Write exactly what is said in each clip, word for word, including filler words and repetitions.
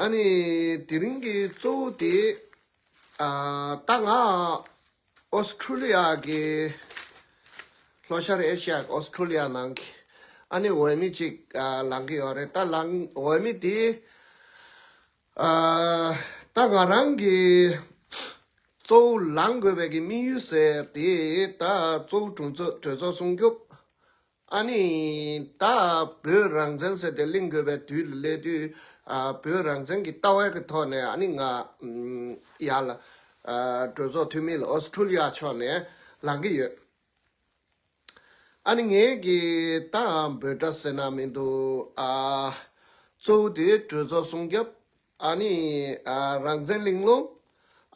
ཨ་ནི་དེ་རིང་གི་གཙོ་བོ་དེ་ཨ་ད་ང་ཨོ་སི་ཁྲུ་ལི་ཡ་གི་ལྷོ་ཤར་ཨེ་ཤི་ཡ་གི་ཨོ་སི་ཁྲུ་ལི་ཡ་ནང་གི་ཨ་ནི་འོས་མི་གཅིག་ཨ་ལངས་ཀྱི་ཡོད་རེད། ད་ལངས་འོས་མི་དེ་ཨ་ད་ང་རང་གི་གཙོ་བོ་ལངས་དགོས་པའི་གི་དམིགས་ཡུལ་ཟེར་དེ་ད་གཙོ་བོ་གྲོས་ཚོགས་གྲོས་ཚོགས་སྲུང་སྐྱོབ། ཨ་ནི་ད་བོད་རང་བཙན་ཟེར་ཏེ་གླེང་དགོས་པའི་དུས་ལ་སླེབས་དུས་ཨ་བོད་རང་བཙན་གྱི་ལྟ་བའི་གི་ཐོག་ནས་ཨ་ནི་ང་ཨམ་ཡར་ལ་ཨ་གྲོས་ཚོགས་འཐུས་མི་ལ་ཨོ་སི་ཁྲུ་ལི་ཡ་ཕྱོགས་ནས་ལངས་ཀྱི་ཡོད། ཨ་ནི་ངའི་གི་ད་འབོད་སྒྲ་ཟེར་ན་མི་འདུག་ཨ་གཙོ་བོ་དེ་གྲོས་ཚོགས་སྲུང་སྐྱོབ། ཨ་ནི་ཨ་རང་བཙན་གླེང་སློང་།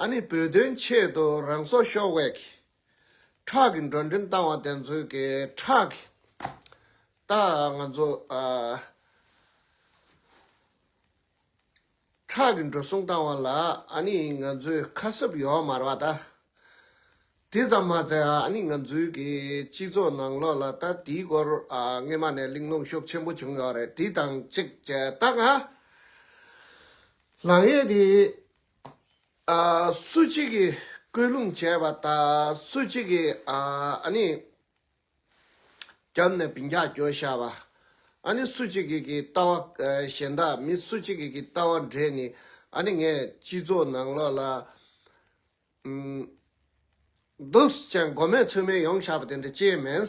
ཨ་ནི་བོད་དོན་ཆེད་དུ་རང་སྲོག་ཤོར་བའི་གི་ཁྲག་གི་འགྲོ་གྲོན་བཏང་བ་དེ་ཚོའི་གི་ཁྲག་གི་ད་ང་ཚོ་ཨ་ཁྲག་གི་འགྲོ་སོང་བཏང་བ་ལ་ཨ་ནི་ང་ཚོའི་ཁ་གསབ་ཡོད་མ་རེད་བ་ད། དེ་ཙམ་མ་ཚད་ཨ་ནི་ང་ཚོའི་གི་སྤྱི་ཚོགས་ནང་ལོགས་ལ་ད་དེའི་སྐོར་ཨ་སྔས་མ་ནས་གླེང་སློང་ཤུགས་ཆེན་པོ་བྱུང་ཡོད་རེད། དེ་དང་གཅིག་བྱས་ད་ང་ལངས་ཡས་དེ། ཨ་སུ་གཅིག་གིས་སྐུལ་སློང་བྱས་པ་དང་སུ་གཅིག་གིས་ཨ་ཨ་ནི་རྒྱབ་ནས་བིན་རྒྱག་རྒྱོ་བཤད་པ། ཨ་ནི་སུ་གཅིག་གིས་གི་ལྟ་བ་ཨ་གཞན་དག་མི་སུ་གཅིག་གིས་གི་ལྟ་བ་འདྲེས་ནས་ཨ་ནི་ངས་སྤྱི་ཚོགས་ནང་ལོགས་ལ་ཨུམ་འདུག་ཅན་མགོ་མེད་ཚོད་མེད་ཡོང་བཞག་པ་དེ་འདྲ་ཅི་ཡང་མེད།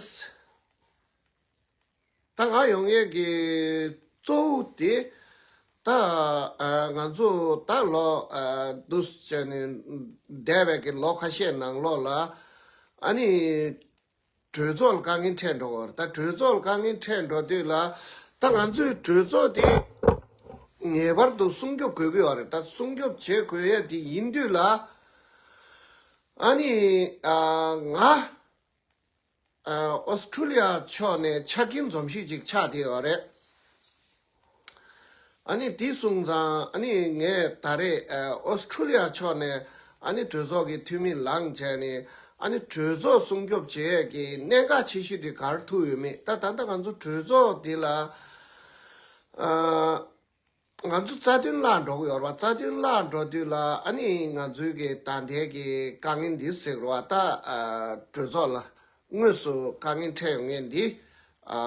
ད་ང་ཡོང་ཡས་ཀྱི་གཙོ་བོ་དེ་ད་ཨ་ང་ཚོ་ད་ལོ་ཨ་འདུག་བྱས་ནས་འདས་པའི་གི་ལོ་ཁ་ཤས་ནང་ལོགས་ལ་ཨ་ནི་གྲོས་ཚོགས་ལ་དཀའ་ངལ་འཕྲད་འགྲོ་བར་ད་གྲོས་ཚོགས་ལ་དཀའ་ངལ་འཕྲད་འགྲོ་དུས་ལ་ད་ང་ཚོའི་གྲོས་ཚོགས་དེ་ངེས་པར་དུ་སྲུང་སྐྱོབ་དགོས་ཀྱི་ཡོད་རེད། ད་སྲུང་སྐྱོབ་བྱེད་དགོས་ཡས་དེ་ཡིན་དུས་ལ་ཨ་ནི་ཨ་ང་ཨོ་སི་ཁྲུ་ལི་ཡ་ཕྱོགས་ནས་ཆ་རྐྱེན་འཛོམས་ཤིག་ཅིག་ཆགས་བསྡད་ཡོད་རེད། ཨ་ནི་དེ་སོང་ཙང་ཨ་ནི་ངས་ད་རེས་ཨོ་སི་ཁྲུ་ལི་ཡ་ཕྱོགས་ནས་ཨ་ནི་གྲོས་ཚོགས་ཀྱི་འཐུས་མི་ལངས་བྱས་ནས་ཨ་ནི་གྲོས་ཚོགས་སྲུང་སྐྱོབ་བྱེད་ཡས་ཀྱི་གནད་འགག་ཆེ་ཤོས་དེ་ག་རེ་ཐུག་ཡོད་མེད། ད་ད་ལྟ་ང་ཚོ་གྲོས་ཚོགས་འདི་ལ་ཨ། ང་ཚོ་རྩ་དོན་བརླག་འགྲོ་གི་ཡོད་རེད་བ། རྩ་དོན་བརླག་འགྲོ་དུས་ལ་ཨ་ནི་ང་ཚོའི་གི་ད་ལྟའི་གི་དཀའ་ངལ་འདི་ཟེར་བ་ད་ཨ་གྲོས་ཚོགས་ལ་དངོས་སུ་དཀའ་ངལ་འཕྲད་ཡོང་མཁན་འདི་ཨ་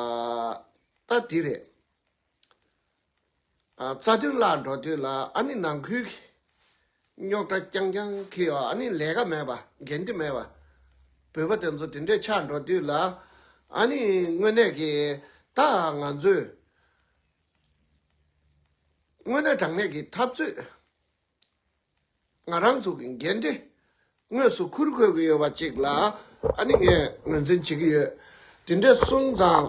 ད་འདི་རེད། ཨ་རྩ་དོན་བརླག་འགྲོ་དུས་ལ་ཨ་ནི་ནང་ཁུལ་གྱི་རྙོག་དྲ་རྐྱང་རྐྱང་གི་ཡོད། ཨ་ནི་ལས་ཀ་མེད་པ་འགན་འཁྲི་མེད་པ་བོད་པ་དེ་ཚོ་དེ་འདྲས་ཆགས་འགྲོ་དུས་ལ་ཨ་ནི་དངོས་གནས་ཀྱི་ད་ང་ཚོས། དངོས་གནས་དྲང་གནས་ཀྱི་འཐབ་རྩོད། ང་རང་ཚོ་གི་འགན་འཁྲི་དངོས་སུ་འཁུར་དགོས་ཀྱི་ཡོད་པ་ཅིག་ལ་ཨ་ནི་ངས་ངོས་འཛིན་བྱེད་ཀྱི་ཡོད། དེ་འདྲ་སོང་ཙང་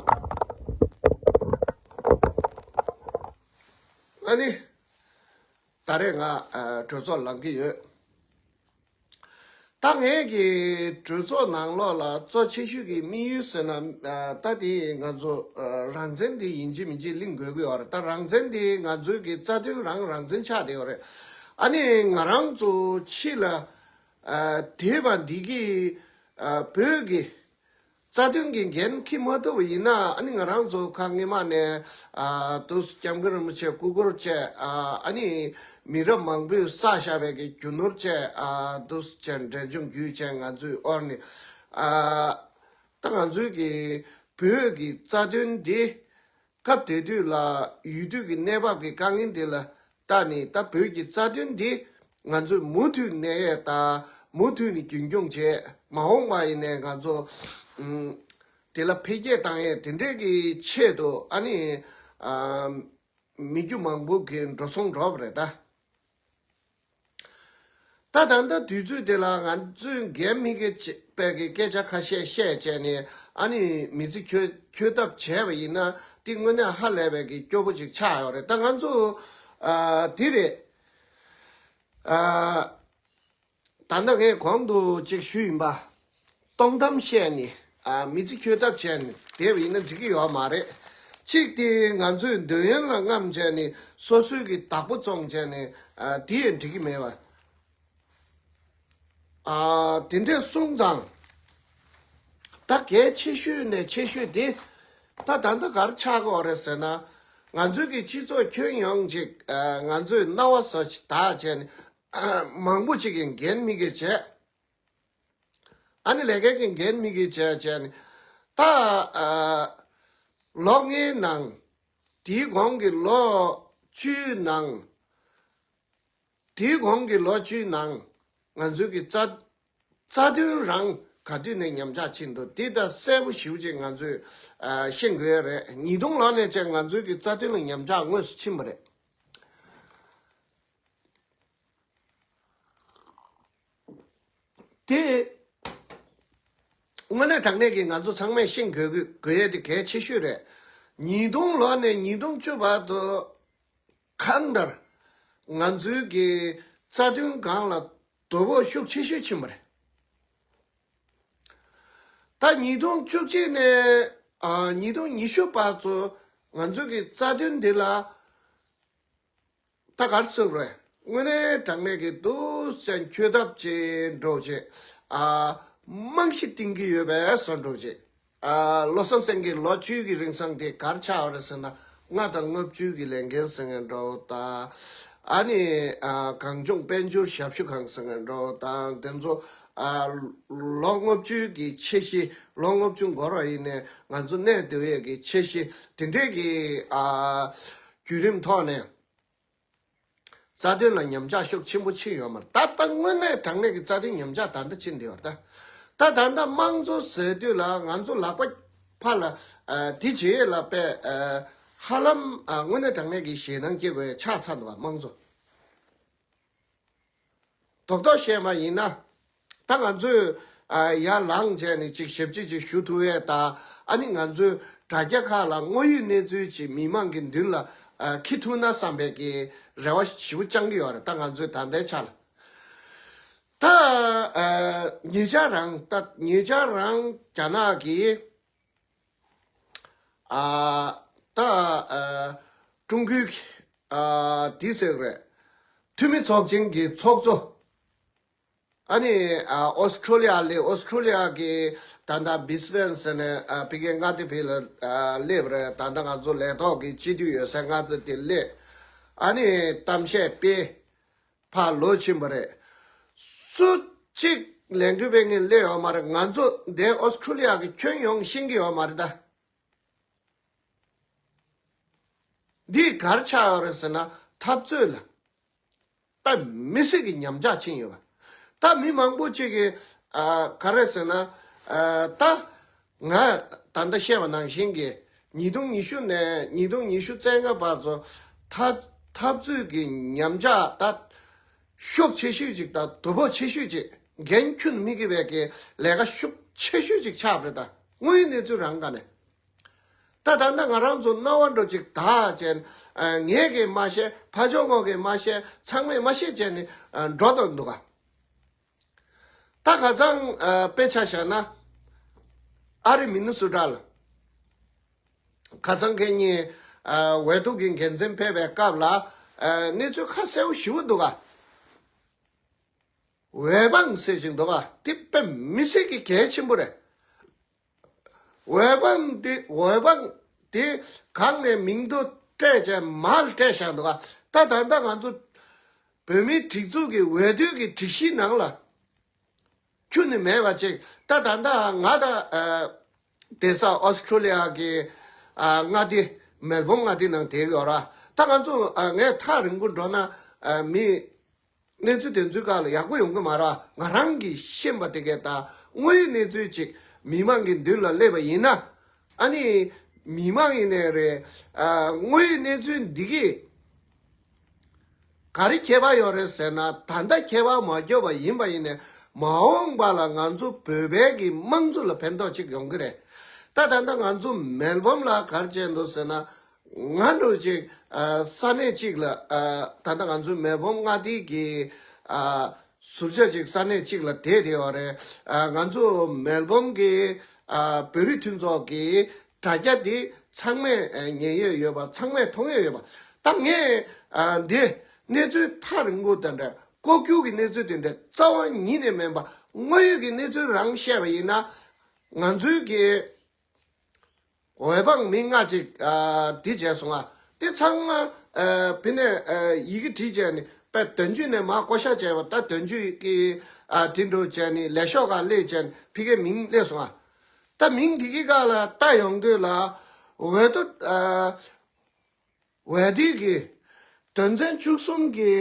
ཨ་ནི་ད་རེས་ང་ཨ་གྲོས་ཚོགས་ལངས་ཀྱི་ཡོད། ད་ངས་ཀྱི་གྲོས་ཚོགས་ནང་ལོགས་ལ་གཙོ་ཆེ་ཤོས་ཀྱི་དམིགས་ཡུལ་ཟེར་ན་ཨ་ད་དེ་ང་ཚོ་ཨ་རང་བཙན་དེ་ཡིན་གཅིག་མིན་གཅིག་གླེང་དགོས་ཀྱི་ཡོད་རེད། ད་རང་བཙན་དེ་ང་ཚོའི་གི་རྩ་དོན་རང་རང་བཙན་ཆགས་བསྡད་ཡོད་རེད། ཨ་ནི་ང་རང་ཚོ་ཕྱི་ལ་ཨ་དེད་པ་འདི་གི་ཨ་བོད་ཀྱི་རྩ་དོན་གྱི་འགན་འཁྱེར་མ་ཐུབ་པ་ཡིན་ན་ཨ་ནི་ང་རང་ཚོ་ཁ་སྔོན་མ་ནས་ཨ་དུ་སྐྱབས་མགོན་རིན་པོ་ཆེ་སྐུ་འཁོར་བཅས་ཨ་ཨ་ནི་མི་རབས་མང་པོས་བསགས་བཞག་པའི་གི་རྒྱུ་ནོར་བཅས་ཨ་དུ་བཅས་འབྲས་ལྗོངས་བརྒྱུད་བཅས་ང་ཚོས་དབོར་ནས་ཨ་ད་ང་ཚོའི་གི་བོད་ཀྱི་རྩ་དོན་འདི་སྐབས་དེ་དུས་ལ་ཡུལ་དུས་ཀྱི་གནས་བབ་ཀྱི་དཀའ་ངལ་འདི་ལ་ལྟ་ནས་ད་བོད་ཀྱི་རྩ་དོན་འདི་ང་ཚོས་མུ་མཐུད་གནས་ཡས་དང་མུ་མཐུད་ནས་རྒྱུན་སྐྱོང་བྱས་མ་འོངས་པ་ཡིན་ནའི་ང་ཚོ་ཨུམ་དེ་ལ་འཕེལ་རྒྱས་བཏང་ཡས་དེ་འདྲས་ཀྱི་ཆེད་དུ་ཨ་ནི་ཨ་མི་རྒྱུ་མང་པོ་གི་འགྲོ་སོང་འགྲོ་བ་རེད་ད། ད་ད་ལྟ་དུས་ཚོད་དེ་ལ་ང་ཚོས་འགན་མི་དགོས་པའི་གི་སྐད་ཆ་ཁ་ཤས་བཤད་བྱས་ནས་ཨ་ནི་མི་ཚེ་འཁྱོལ་འཁྱོལ་ཐབས་བྱས་པ་ཡིན་ན་དེ་དངོས་གནས་ཧ་ལས་པའི་གི་སྐྱོ་པོ་ཅིག་ཆགས་ཡོད་རེད། ད་ང་ཚོ་ཨ་དེ་རེད། ཨ་ད་ལྟ་ངས་གོང་དུ་ཅིག་ཞུས་ཡིན་པ། སྟོང་གཏམ་བཤད་ནས་ཨ་མི་ཚེ་འཁྱོལ་ཐབས་བྱས་ནས་བསྡད་པ་ཡིན་ན་འགྲིག་གི་ཡོད་མ་རེད། གཅིག་དེ་ང་ཚོས་འདོད་ཡོན་ལ་རྔམ་བྱས་ནས་སོ་སོའི་གི་བདག་པོ་བཙོང་བྱས་ནས་ཨ་དེ་ཡང་འགྲིག་གི་མེད་པ། ཨ་དེ་འདྲས་གསུངས་ཙང་ད་གལ་ཆེ་ཤོས་ནས་ཆེ་ཤོས་དེ་ད་ད་ལྟ་ག་རེ་ཆགས་ཀྱི་ཡོད་རེད་ཟེར་ན། ང་ཚོའི་གི་སྤྱི་ཚོགས་ཁྱོན་ཡོངས་ཅིག་ཨ་ང་ཚོས་རྣ་བ་ཟ་ཞིག་དག་བྱས་ནས་མང་པོ་ཅིག་གིས་འགན་དམིགས་ཀྱི་བྱས། ཨ་ནི་ལས་ཀའི་གི་འགན་དམིགས་ཀྱི་བྱས་བྱས་ནས་ད་ཨ་ལོ་ལྔའི་ནང་དེའི་གོང་གི་ལོ་བཅུའི་ནང་དེའི་གོང་གི་ལོ་བཅུའི་ནང་ང་ཚོའི་གི་རྩ་རྩ་དོན་རང་ག་དུས་ནས་ཉམས་ཆག་ཕྱིན་འདུག་འདི་ད་གསལ་པོ་ཞེ་པོ་ཅིག་ང་ཚོས་ཨ་ཤེས་དགོས་ཡ་རེད། ཉིས་སྟོང་ལོ་ནས་བྱས་ང་ཚོའི་གི་རྩ་དོན་ལ་ཉམས་ཆག་དངོས་སུ་ཕྱིན་པ་རེད། དེ་དངོས་གནས་དྲང་གནས་ཀྱི་ང་ཚོ་ཚང་མས་ཤེས་དགོས་དགོས་ཡས་དེ་གལ་ཆེ་ཤོས་རེད། ཉིས་སྟོང་ལོ་ནས་ཉིས་སྟོང་བཅུ་བར་དུ་གང་ལྟར་ང་ཚོའི་གི་རྩ་དོན་སྒང་ལ་དོ་ཕོག་ཤུགས་ཆེ་ཤོས་ཕྱིན་པ་རེད། ད་ཉིས་སྟོང་བཅུ་གཅིག་ནས་ཨ་ཉིས་སྟོང་ཉི་ཤུ་བར་དུ་ང་ཚོའི་གི་རྩ་དོན་འདི་ལ་ད་ག་རེ་ཟེར་དགོས་རེད། དངོས་གནས་དྲང་གནས་ཀྱི་འདུག་སེ་འཁྱོལ་ཐབས་བྱེད་འགྲོ་བྱེད་ཨ་རྨང་གཞི་བཏིང་གི་ཡོད་པས་བཟོ་འགྲོ་བྱེད། ཨ་བློ་བཟང་སེང་གེ་ལོ་བཅུའི་གི་རིང་སང་དེ་ག་རེ་ཆགས་པ་རེད་ཟེར་ན། ལྔ་དང་ལྔ་བཅུའི་གི་ལས་འགན་ཟེར་མཁན་འདྲ་བོ་དང་། ཨ་ནི་ཨ་གངས་ལྗོངས་དཔལ་འབྱོར་ཞབས་ཞུ་ཁང་ཟེར་མཁན་འདྲ་བོ་དང་དེ་ཚོ་ཨ་ལོ་ལྔ་བཅུའི་གི་འཆར་གཞི། ལོ་ལྔ་བཅུ་འགོར་བ་ཡིན་ནའི་ང་ཚོ་གནས་སྡོད་ཡས་ཀྱི་འཆར་གཞི་དེ་འདྲས་ཀྱི་ཨ་བརྒྱུད་རིམ་ཐོག་ནས། རྩ་དོན་ལ་ཉམས་ཆག་ཤུགས་ཆེན་པོ་ཕྱིན་ཡོད་མ་རེད། ད་ལྟ་དངོས་གནས་དྲང་གནས་ཀྱི་རྩ་དོན་ཉམས་ཆག་ད་ལྟ་ཕྱིན་བསྡད་ཡོད་རེད་ད། ད་ད་ལྟ་དམངས་གཙོ་ཟེར་དུས་ལ་ང་ཚོ་ལག་པ་ཕར་ལ་ཨ་དེ་བྱེད་ཡས་ལ་དཔེ་ཨ་ཧ་ལམ་ཨ་དངོས་གནས་དྲང་གནས་ཀྱི་ཞེད་སྣང་སྐྱེ་དགོས་ཡས་ཆགས་ཚར་འདུག་བ། དམངས་གཙོ་རྡོག་རྡོག་བཤད་པ་ཡིན་ན། ད་ང་ཚོས་ཨ་ཡར་ལངས་བྱས་ནས་ཅིག་ཞབས་ཕྱི་ཅིག་ཞུ་ཐུབ་ཡས་དང་། ཨ་ནི་ང་ཚོས་དྲ་རྒྱ་ཁག་ལ་དངོས་ཡོད་གནས་ཚུལ་ཅིག་མི་མང་གི་མདུན་ལ་ཨ་འཁྱེར་ཐུབ་ན་བསམ་པའི་གི་རེ་བ་ཞེ་པོ་བཅང་གི་ཡོད་རེད། ད་ང་ཚོས་ད་ལྟའི་ཆ་ལ་ད་ཨ་ཉེ་ཆར་རང་ད་ཉེ་ཆར་རང་རྒྱ་ནག་གི་ཨ་ད་ཨ་ཀྲུང་གོའི་ཨ་དེ་ཟེར་རེད། འཐུས་མི་ཚོགས་ཆེན་གྱི་ཚོགས་གཙོ། ཨ་ནི་ཨ་ཨོ་སི་ཁྲུ་ལི་ཡ་སླེབས། ཨོ་སི་ཁྲུ་ལི་ཡ་གི་ད་ལྟ་བྷི་སི་བྷེན་ཟེར་ནས་ཨ་ཕ་གིའི་མངའ་སྡེ་ཕ་གི་ལ་ཨ་སླེབས་རེད། ད་ལྟ་ང་ཚོ་ལས་ཐོག་གི་སྤྱི་འཐུས་ཡོད་སའི་མངའ་སྡེ་དེ་སླེབས། ཨ་ནི་གཏམ་བཤད་སྤེལ། ཕར་ལོག་ཕྱིན་པ་རེད། སུ་གཅིག་ལས་འགུལ་སྤེལ་མཁན་སླེབས་ཡོད་མ་རེད། ང་ཚོ་འདིར་ཨོ་སི་ཁྲུ་ལི་ཡ་གི་ཁྱོན་ཡོངས་ཤེས་ཀྱི་ཡོད་མ་རེད་ད། འདི་ག་རེ་ཆགས་ཡོད་རེད་ཟེར་ན། འཐབ་རྩོད་ལ་དཔེ་མི་སྲིད་ཀྱི་ཉམས་ཆག་ཕྱིན་ཡོད་པ། ད་མི་མང་པོ་ཅིག་གིས་ཨ་ག་རེ་ཟེར་ན། ཨ་ད་ང་ད་ལྟ་བཤད་པ་ནང་བཞིན་གྱི་ཉིས་སྟོང་ཉི་ཤུ་ནས་ཉིས་སྟོང་ཉི་ཤུ་རྩ་ལྔ་བར་དུ་འཐབ་འཐབ་རྩོད་ཀྱི་ཉམས་ཆག་ད་ཤུགས་ཆེ་ཤོས་ཅིག་དང་དོ་ཕོག་ཆེ་ཤོས་ཅིག་འགན་ཁུར་མི་དགོས་པའི་གི་ལས་ཀ་ཤུགས་ཆེ་ཤོས་ཅིག་ཆགས་པ་རེད་ད། དངོས་ཡོད་གནས་ཚུལ་རང་ག་ནས། ད་ད་ལྟ་ང་རང་ཚོ་རྣ་བ་འགྲོ་ཅིག་དག་བྱས་ནས་ཨ་ངས་གིས་མ་བཤད། ཕར་ཕྱོགས་ངོས་ཀྱིས་མ་བཤད། ཚང་མས་མ་བཤད་བྱས་ནས་ཨ་འགྲོ་དང་འདུག་ག་ད་ཁ་སང་ཨ་དཔེ་ཆ་བཞག་ན། ཨ་རི་མི་ནི་སོ་ཊ་ལ་ཁ་སང་ཁེ་ཉིན་ཨ་འོས་བསྡུ་གི་འགན་འཛིན་ཕེབས་པའི་སྐབས་ལ་ཨ་གནས་ཚུལ་ཁ་གསལ་པོ་ཞེ་པོ་འདུག་ག་འོས་འབངས་ཟེར་བཞིན་འདུག་ག་དེ་དཔེ་མི་སྲིད་ཀྱི་གལ་ཆེན་པོ་རེད། འོས་འབངས་དེ་འོས་འབངས་དེ་གང་ནས་མིང་ཐོ་སྤྲད་བྱས་མར་སྤྲད་བཞག་འདུག་ག་ད་ད་ལྟ་ང་ཚོ་བོད་མིའི་སྒྲིག་འཛུགས་ཀྱི་འོས་བསྡུ་གི་སྒྲིག་གཞིའི་ནང་ལ་ཁྱོན་ནས་མེད་པ་ཅིག་ད་ད་ལྟ་ང་དང་ཨ་བསྡད་ས་ཨོ་སི་ཁྲུ་ལི་ཡ་གི་ཨ་མངའ་སྡེ། མེལ་བོན་མངའ་སྡེ་ནང་བསྡད་ཡོད་ར། ད་ང་ཚོ་ཨ་ངས་ཐག་རིང་པོ་འགྲོ་ན་ཨ་མི་གནས་ཚུལ་དེ་ཚོའི་སྒང་ལ་ཡག་པོ་ཡོང་གི་མ་རེད། ང་རང་གིས་ཤེས་པ་དེ་གས་དང་དངོས་ཡོད་གནས་ཚུལ་ཅིག་མི་མང་གི་མདུན་ལ་སླེབས་པ་ཡིན་ན། ཨ་ནི་མི་མང་ཡིན་ནའི་རེད། ཨ་དངོས་ཡོད་གནས་ཚུལ་འདི་གིས་ག་རེ་ཁྱད་པར་ཡོད་རེད་ཟེར་ན། ད་ལྟ་ཁྱད་པར་མ་ཁྱབ་པ་ཡིན་པ་ཡིན་ནའི་མ་འོངས་པ་ལ་ང་ཚོ་བོད་པའི་གི་དམངས་གཙོ་ལ་ཕན་ཐོགས་ཅིག་ཡོང་གི་རེད། ད་ད་ལྟ་ང་ཚོ་མེལ་བོན་ལ་ག་རེ་བྱས་འདུག་ཟེར་ན། ང་འདྲ་ཅིག་ཨ་ས་གནས་གཅིག་ལ་ཨ་ད་ལྟ་ང་ཚོའི་མེལ་བོན་མངའ་སྡེ་གི་ཨ་ཟུར་བཅད་ཅིག་ས་གནས་གཅིག་ལ་བསྡད་བསྡད་ཡོད་རེད། ཨ་ང་ཚོ་མེལ་བོན་གྱི་ཨ་བོད་རིགས་མཐུན་ཚོགས་ཀྱི་དྲ་རྒྱ་དེ་ཚང་མས་ཨ་ཉན་ཡས་ཡོད་པ། ཚང་མས་མཐོང་ཡས་ཡོད་པ། ད་ངས་ཨ་འདི་གནས་ཚུལ་ཐག་རིང་པོ་དང་འདྲ། ལྐོག་གྱུར་གྱི་གནས་ཚུལ་དེ་འདྲ་རྩ་བ་ཉིད་ནས་མིན་པ། དངོས་ཡོད་ཀྱི་གནས་ཚུལ་རང་བཤད་པ་ཡིན་ན། ང་ཚོའི་གི་འོས་འབངས་མི་ལྔ་ཅིག་ཨ་འདི་བྱས་སོང་ང་། དེ་ཚང་མ་ཨ་བི་ནས་ཨ་ཡི་གེ་བྲིས་བྱས་ནས་པ་དོན་བརྒྱུད་ནས་མར་བསྐོ་བཞག་བྱས་པ། ད་དོན་བརྒྱུད་ཀྱི་ཨ་དེ་འགྲོ་བྱས་ནས་ལས་ཤོག་ག་སླེབས་བྱས་ནས་ཕ་གིའི་མིང་སླེབས་སོང་ཨ། ད་མིང་དེ་གི་སྒང་ལ་ལྟ་ཡོང་དུས་ལ་ཝེ་ཏུ་ཨ་ཝེ་ཏུ་གི་དོན་ཚན་བཅུ་གསུམ་གྱི་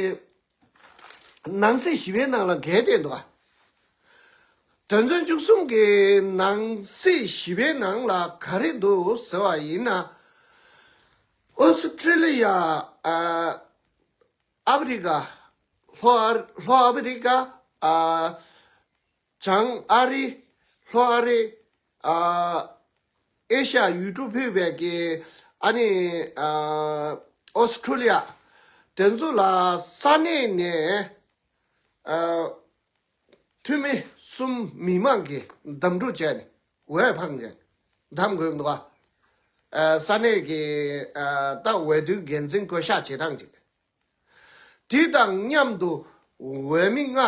ནང་གསེས་བཞི་པའི་ནང་ལ་འགལ་བསྡད་འདུག་ཨ། དོན་ཚན་བཅུ་གསུམ་གྱི་ནང་གསེས་བཞི་པའི་ནང་ལ་ག་རེ་འདུག་ཟེར་བ་ཡིན་ན། ཨོ་སི་ཁྲི་ལི་ཡ། ཨ་ཨ་ཕི་རི་ཀ། ལྷོ་ཨ་ལྷོ་ཨ་ཕི་རི་ཀ། ཨ་བྱང་ཨ་རི། ལྷོ་ཨ་རི། ཨ་ཨེ་ཤ་ཡ་ཡུལ་གྲུ་ཕུད་པའི་གི་ཨ་ནི་ཨ་ཨོ་སི་ཁྲུ་ལི་ཡ་དེ་ཚོ་ལ་ས་གནས་ནས་ཨ་འཐུས་མི་གསུམ་མི་མང་གིས་བདམས་སྒྲུག་བྱས་ནས་འོས་འཕངས་བྱས་བདམས་དགོས་འདུག་ག་ཨ་ས་གནས་ཀྱི་ཨ་ད་འོས་བསྡུའི་འགན་འཛིན་བསྐོ་གཞག་བྱེད་སྟངས་ཅིག་དེ་དང་མཉམ་དུ་འོས་མི་ལྔ།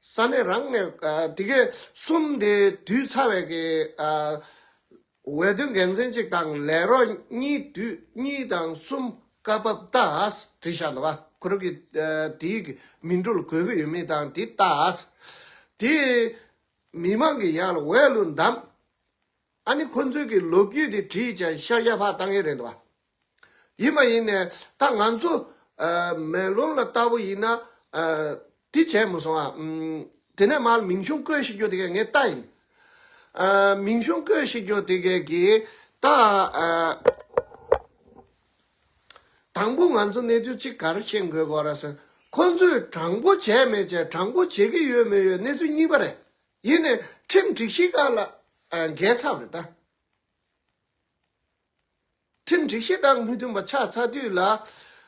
ས་གནས་རང་ནས་ཨ་དེ་གའི་གསུམ་དེ་བསྡུས་ཚར་བའི་གི་ཨ་འོས་བསྡུ་འགན་འཛིན་གཅིག་དང་ལས་རོགས་གཉིས་བསྡུས། གཉིས་དང་གསུམ་སྐབས་བབ་ལྟ་བྲིས་བཞག་འདུག་ག་ཁོ་རང་གི་ཨ་དེའི་གི་མི་འགྲོ་ལ་དགོས་ཀྱི་ཡོད་མེད་དང་དེ་ལྟ། དེ་མི་མང་གི་ཡར་ལ་འོས་ལ་བདམས། ཨ་ནི་ཁོ་ཚོའི་གི་ལོ་རྒྱུས་དེ་བྲིས་བྱས་ཤར་རྒྱག་ཕར་བཏང་ཡས་རེད་འདུག་ག་ཡིན་མ་ཡིན་ནས་ད་ང་ཚོ་ཨ་མེལ་བོན་ལ་ལྟ་བུ་ཡིན་ན་ཨ་དེ་བྱས་མ་སོང་ཨ། ཨམ་དེ་ནས་མར་མིང་གཞུང་བཀོད་ཤེས་རྒྱུ་དེ་ག་ངས་ལྟ་ཡིན། ཨ་མིང་གཞུང་བཀོད་ཤེས་རྒྱུ་དེ་ག་གི་ད་ཨ་དང་པོ་ང་ཚོ་གནས་ཚུལ་གཅིག་ག་རེ་ཤེས་དགོས་གོ་ར་ཟེར། ཁོ་ཚོས་དྲང་པོ་བྱས་མེད་བྱས། དྲང་པོ་བྱེད་ཀྱི་ཡོད་མེད་ཡོད་གནས་ཚུལ་གཉིས་པ་རེད། ཡིན་ནས་ཁྲིམས་སྒྲིག་གཞི་སྒང་ལ་ཨ་འགལ་ཚར་བ་རེད་ད། ཁྲིམས་སྒྲིག་གཞི་དང་མི་མཐུན་པ་ཆགས་ཚར་དུས་ལ།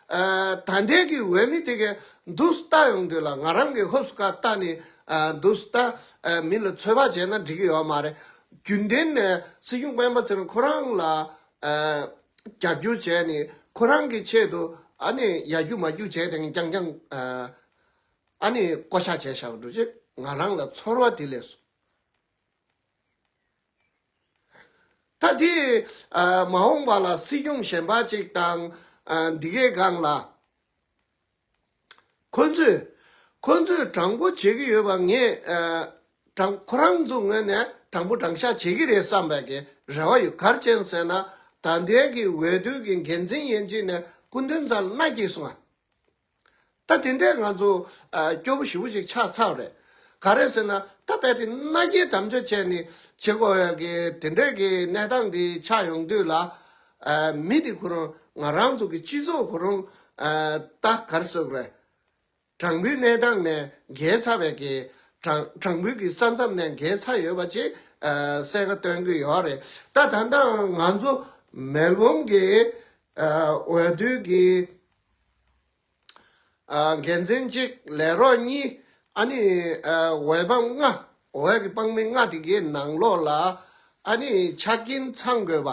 ཨ་ད་ལྟའི་གི་འོས་མི་དེ་གས་འདུག་སེ་ལྟ་ཡོང་དུས་ལ། ང་རང་གི་ཧོབ་སེ་ཁ་ལྟ་ནས་ཨ་འདུག་སེ་ལྟ། ཨ་མི་ལ་ཚོད་དཔག་བྱས་ན་འགྲིག་གི་ཡོད་མ་རེད། རྒྱུན་ལྡན་ནས་སྲིད་སྐྱོང་སྤེན་པ་ཚེ་རིང་ཁོ་རང་ལ་ཨ་རྒྱབ་སྐྱོར་བྱས་ནས་ཁོ་རང་གི་ཆེད་དུ་ཨ་ནི་ཡར་རྒྱུག་མར་རྒྱུག་བྱས་ཏེ་རྐྱང་རྐྱང་ཨ་ཨ་ནི་བསྐོ་བཞག་བྱས་བཞག་པ་འདུག་ཅེས་ང་རང་ལ་ཚོར་བ་དེ་སླེབས་སོང་། ད་དེ་ཨ་མ་འོངས་པ་ལ་སྲིད་སྐྱོང་གཞན་པ་ཅིག་དང་ཨ་འདི་གའི་སྒང་ལ་ཁོ་ཚོས་ཁོ་ཚོས་དྲང་པོ་བྱེད་ཀྱི་ཡོད་པ་ངས་ཨ་དྲང་ཁོ་རང་ཚོ་ངོས་ནས་དྲང་པོ་དྲང་བཞག་བྱེད་ཀྱི་རེད་བསམ་པའི་གི་རེ་བ་ཡོད། ག་རེ་བྱས་ཟེར་ན་ད་ལྟའི་གི་འོས་བསྡུ་གི་འགན་འཛིན་ཡན་ཆད་ནས་སྐུ་མདུན་རྩ་ལ་མནའ་སྐྱེལ་སོང་ང་། ད་དེ་འདྲས་ང་ཚོ་ཨ་སྐྱོ་པོ་ཞེ་པོ་ཅིག་ཆགས་ཚར་བ་རེད། ག་རེ་ཟེར་ན་ད་རྦད་དེ་མནའ་སྐྱེལ་དམ་བཅའ་བྱས་ནས་བྱེད་དགོས་ཡ་གི་དེ་འདྲས་ཀྱི་གནས་སྟངས་དེ་ཆགས་ཡོང་དུས་ལ། ཨ་མི་དེ་ཁོ་རང་ང་རང་ཚོ་གི་སྤྱི་ཚོགས་ཁོ་རང་ཨ་ད་ག་རེ་ཟེར་དགོས་རེད། དྲང་པོའི་གནས་སྟངས་ནས་འགལ་ཚར་བའི་གི་དྲང་དྲང་པོའི་གི་ས་མཚམས་ནས་འགལ་ཚར་ཡོད་པ་ཅིག་ཨ་གསལ་ཁ་སྟོན་གི་ཡོད་རེད། ད་ད་ལྟ་ང་ཚོ་མེལ་བོན་གི་ཨ་འོས་བསྡུ་གི་ཨ་འགན་འཛིན་གཅིག་ལས་རོགས་གཉིས། ཨ་ནི་ཨ་འོས་འབངས་ལྔ། འོས་ཀྱི་འབངས་མི་ལྔ་དེ་གའི་ནང་ལོགས་ལ་ཨ་ནི་ཆ་རྐྱེན་ཚང་དགོས་པ།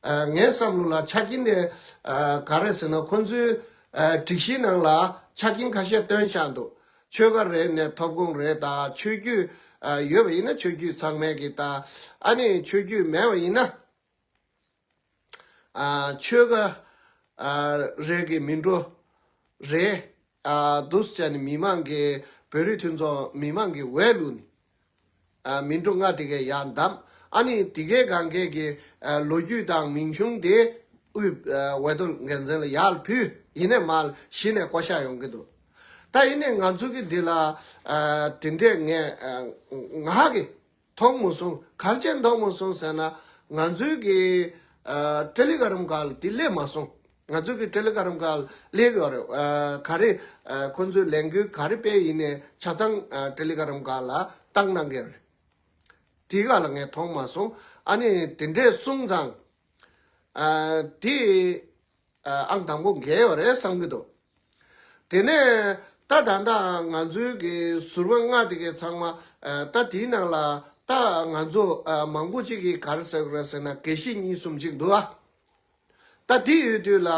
ཨ་ངའི་བསམ་བློ་ལ་ཆ་རྐྱེན་དེ་ཨ་ག་རེ་ཟེར་ན་ཁོང་ཚོའི་ཨ་སྒྲིག་གཞིའི་ནང་ལ་ཆ་རྐྱེན་ཁ་ཤས་བཏོན་བཞག་འདུག་ཆོལ་ཁ་རེ་ནས་ཐོབ་ཁོངས་རེ་དང་། ཆོས་བརྒྱུད་ཨ་ཡོད་པ་ཡིན་ན་ཆོས་བརྒྱུད་ཚང་མའི་གི་དང་། ཨ་ནི་ཆོས་བརྒྱུད་མེད་པ་ཡིན་ན། ཨ་ཆོལ་ཁ་ཨ་རེ་གི་མི་འགྲོ་རེ། ཨ་འདུག་སེ་བྱས་ནས་མི་མང་གི་བོད་རིགས་མཐུན་ཚོགས་མི་མང་གི་འོས་བླུགས་ནས་ཨ་མི་འགྲོ་ལྔ་དེ་གའི་ཡར་བདམས། ཨ་ནི་དེ་གའི་སྒང་གའི་གི་ཨ་ལོ་རྒྱུས་དང་མིང་གཞུང་དེ་དབུས་ཨ་འོས་བསྡུ་འགན་འཛིན་ལ་ཡར་ཕུལ། ཡིན་ནའི་མར་གཞི་ནས་བསྐོ་བཞག་ཡོང་གི་འདུག་ད་ཡིན་ནའི་ང་ཚོ་གི་འདི་ལ་ཨ་དེ་འདྲས་ངས་ཨ་ང་གི་མཐོང་མ་སོང་། ག་རེ་བྱས་མཐོང་མ་སོང་ཟེར་ན། ང་ཚོའི་གི་ཨ་ཊེ་ལི་གྷ་རམ་སྒང་ལ་དེ་སླེབས་མ་སོང་། ང་ཚོའི་གི་ཊེ་ལི་གྷ་རམ་སྒང་ལ་སླེབས་ཡོད་རེད། ཨ་ག་རེ་ཨ་ཁོ་ཚོས་ལས་འགུལ་ག་རེ་སྤེལ་ཡིན་ནའི་ཆ་ཚང་ཨ་ཊེ་ལི་གྷ་རམ་སྒང་ལ་བཏང་གནང་གི་རེད། དེའི་སྒང་ལ་ངས་མཐོང་མ་སོང་། ཨ་ནི་དེ་འདྲས་སོང་ཙང་ཨ་དེ་ཨ་ཨང་དང་པོ་འགལ་ཡོད་རེད་བསམ་གྱི་འདུག་དེ་ནས་ད་ད་ལྟ་ང་ཚོའི་གི་ཟུར་པ་ལྔ་དེ་གའི་ཚང་མ་ཨ་ད་དེའི་ནང་ལ་ད་ང་ཚོ་ཨ་མང་པོ་ཅིག་གིས་ག་རེ་ཟེར་གི་རེད་ཟེར་ན། དགེ་བཤེས་གཉིས་གསུམ་ཅིག་འདུག་ཨ། ད་དེ་ཡོད་དུས་ལ་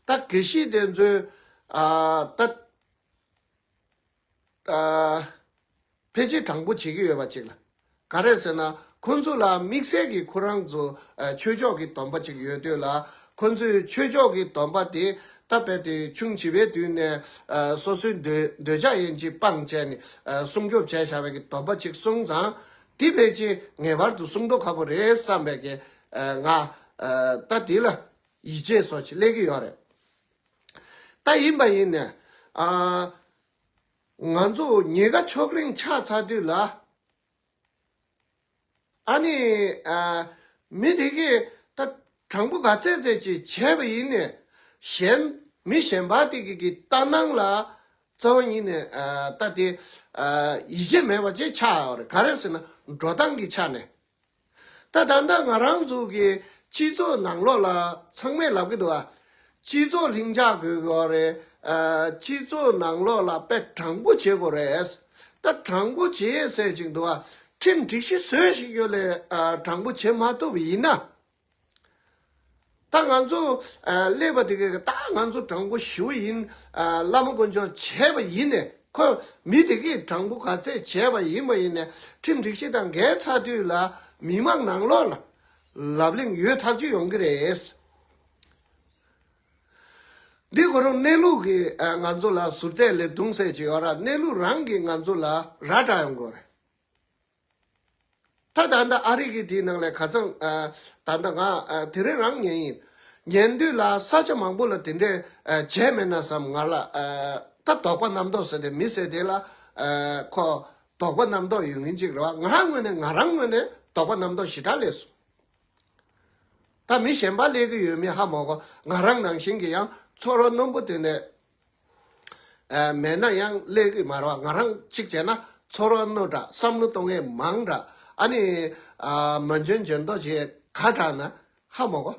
ད་དགེ་བཤེས་དེ་ཚོས་ཨ་ད་ཨ་ཕལ་ཆེར་དྲང་པོ་བྱེད་ཀྱི་ཡོད་པ་ཅིག་ལ། ག་རེ་ཟེར་ན། ཁོང་ཚོ་ལ་དམིགས་བསལ་གྱི་ཁོ་རང་ཚོ་ཨ་ཆོས་ཕྱོགས་ཀྱི་སྡོམ་པ་ཅིག་ཡོད་དུས་ལ། ཁོང་ཚོའི་ཆོས་ཕྱོགས་ཀྱི་སྡོམ་པ་དེ་ད་རྦད་དེ་ཆུང་བྱིས་པའི་དུས་ནས་ཨ་སོ་སོའི་འདོད་འདོད་ཆགས་ཡན་ཆད་སྤངས་བྱས་ནས་ཨ་སྲུང་སྐྱོབ་བྱས་བཞག་པའི་གི་སྡོམ་པ་ཅིག་སོང་ཙང་། དེ་ཕལ་ཆེར་ངེས་པར་དུ་སྲུང་མདོག་ཁ་པོ་རེད་བསམ་པའི་གི་ཨ་ང་ཨ་ད་དེ་ལ་ཡིད་ཆེས་སོགས་ཅིག་སླེབས་ཀྱི་ཡོད་རེད། ད་ཡིན་པ་ཡིན་ནས་ཨ་ང་ཚོ་ཉེན་ཁ་ཕྱོགས་རིས་ཆགས་ཚར་དུས་ལ། ཨ་ནི་ཨ་མི་དེ་གིས་ད་དྲང་པོ་ག་ཚད་ཚད་ཅིག་བྱས་པ་ཡིན་ནས། གཞན་མི་གཞན་པ་དེ་གི་གི་ལྟ་སྣང་ལ་རྩ་བ་ཉིད་ནས་ཨ་ད་དེ་ཨ་ཡིད་ཆེས་མེད་པ་ཅིག་ཆགས་ཡོད་རེད། ག་རེ་ཟེར་ན། འགྲོ་སྟངས་ཀྱི་ཆ་ནས། ད་ད་ལྟ་ང་རང་ཚོ་གི་སྤྱི་ཚོགས་ནང་ལོགས་ལ་ཚང་མས་ལབ་ཀྱི་འདུག་ཨ། སྤྱི་ཚོགས་ལྷིང་འཇགས་དགོས་དགོས་རེད། ཨ་སྤྱི་ཚོགས་ནང་ལོགས་ལ་དཔེ་དྲང་པོ་བྱེད་དགོས་རེད། ད་དྲང་པོ་བྱེད་ཟེར་ཅིག་འདུག་ཨ། ཁྲིམས་སྒྲིག་གཞི་བཟོས་ཤིག་ཡོད་ལས་ཨ་དྲང་པོ་བྱེད་མ་ཐུབ་པ་ཡིན་ན། ད་ང་ཚོ་ཨ་སླེབས་པ་དེ་ག་ད་ང་ཚོ་དྲང་པོ་ཞུ་ཡིན། ཨ་བླ་མ་དཀོན་མཆོག་བྱས་པ་ཡིན་ནས། ཁོ་མི་དེ་གིས་དྲང་པོ་ག་ཚད་བྱས་པ་ཡིན་པ་ཡིན་ནས། ཁྲིམས་སྒྲིག་གཞི་དང་འགལ་ཚར་དུས་ལ་མི་མང་ནང་ལོགས་ལ་ལབ་གླེང་ཡོད་ཐག་ཆོད་ཡོང་གི་རེད། འདི་ཁོ་རང་གནས་ལུགས་ཀྱི་ཨ་ང་ཚོ་ལ་ཟུར་བལྟས་ལས་གདུང་སེལ་ཅིག་ཡོད་ར། གནས་ལུགས་རང་གིས་ང་ཚོ་ལ་ར་སྤྲད་ཡོང་གི་རེད། ད་ད་ལྟ་ཨ་རི་གི་དེའི་ནང་ལ་ཁ་སང་ཨ་ད་ལྟ་ང་ཨ་དེ་རིང་རང་ཉན་ཡིན། ཉན་དུས་ལ་ས་ཆ་མང་པོ་ལ་དེ་འདྲས་ཨ་བྱས་མེད་ན་བསམ། ང་ལ་ཨ་ད་དོགས་པ་རྣམ་རྟོག་ཟེར་ཏེ་མི་ཟེར་དེ་ལ་ཨ་ཁོ་དོགས་པ་རྣམ་རྟོག་ཡོད་མཁན་ཅིག་རེད་བ། ང་ངོས་ནས་ང་རང་ངོས་ནས་དོགས་པ་རྣམ་རྟོག་ཞེ་དྲག་སླེབས་སོང་། ད་མི་གཞན་པ་སླེབས་ཀྱི་ཡོད་མེད་ཧ་མ་གོ། ང་རང་ནང་བཞིན་གྱི་ཡང་ཚོར་བ་རྣོན་པོ་དེ་ནས་ཨ་མེད་ན་ཡང་སླེབས་ཀྱི་མ་རེད་བ། ང་རང་གཅིག་བྱས་ན་ཚོར་བ་རྣོ་དྲགས། བསམ་བློ་གཏོང་མཁན་མང་དྲགས། ཨ་ནི་ཨ་མ་འཇོན་འཇོན་མདོག་བྱེད་ག་དྲགས་ན་ཧ་མ་གོ།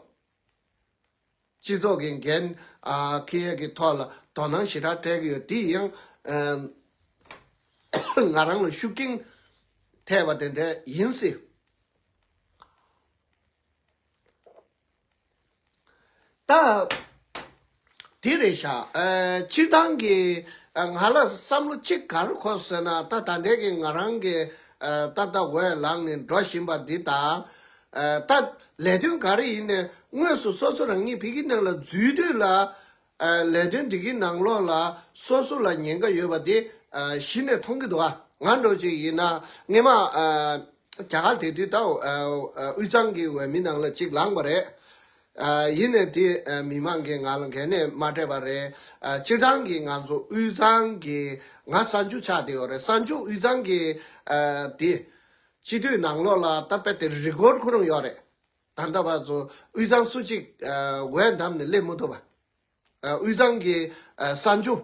སྤྱི་ཚོགས་ཀྱི་འགན་ཨ་འཁྱེར་ཡས་ཀྱི་ཐོག་ལ་དོ་སྣང་ཞེ་དྲག་སྤྲད་ཀྱི་ཡོད། དེ་ཡང་ཨ་ང་རང་ལ་ཤུགས་རྐྱེན་ཐེབས་པ་དེ་འདྲ་ཡིན་སྲིད། ད་དེ་རེད་ཤག་ཨ་སྤྱིར་བཏང་གི་ཨ་ང་ལ་བསམ་བློ་གཅིག་ག་རེ་འཁོར་ཟེར་ན། ད་ད་ལྟའི་གི་ང་རང་གི་ཨ་ད་ལྟ་འོས་ལངས་ནས་འགྲོ་བཞིན་པ་འདི་དང་། ཨ་ད་ལས་དོན་ག་རེ་ཡིན་ནའི་དངོས་སུ་སོ་སོ་རང་ཉིད་ཕ་གི་ནང་ལ་འཛུལ་དུས་ལ། ཨ་ལས་དོན་འདི་གི་ནང་ལོགས་ལ་སོ་སོ་ལ་ཉེན་ཁ་ཡོད་པ་དེ་ཨ་གཞི་ནས་མཐོང་གི་འདུག་ཨ། ང་འདྲ་ཅིག་ཡིན་ན་སྔས་མ་ཨ་རྒྱ་གར་དེ་དུས་ད་ཨ་ཨ་དབུས་གཙང་གི་འོས་མི་ནང་ལ་གཅིག་ལངས་པ་རེད། ཨ་ཡིན་ནའི་དེ་ཨ་མི་མང་གིས་ང་ལ་གལ་གནད་མ་སྤྲད་པ་རེད། ཨ་སྤྱིར་བཏང་གི་ང་ཚོ་དབུས་གཙང་གི་ང་གསར་འཇུག་ཆགས་བསྡད་ཡོད་རེད། གསར་འཇུག་དབུས་གཙང་གི་ཨ་དེ་སྤྱི་འཐུས་ནང་ལོགས་ལ་ད་དཔེ་དེ་རི་ཀོཌ་ཁོ་རང་ཡོད་རེད། ད་ལྟ་བར་དུ་དབུས་གཙང་སུ་གཅིག་ཨ་འོས་བདམས་ནས་སླེབས་མི་ཐུབ་པ། ཨ་དབུས་གཙང་གི་ཨ་གསར་འཇུག་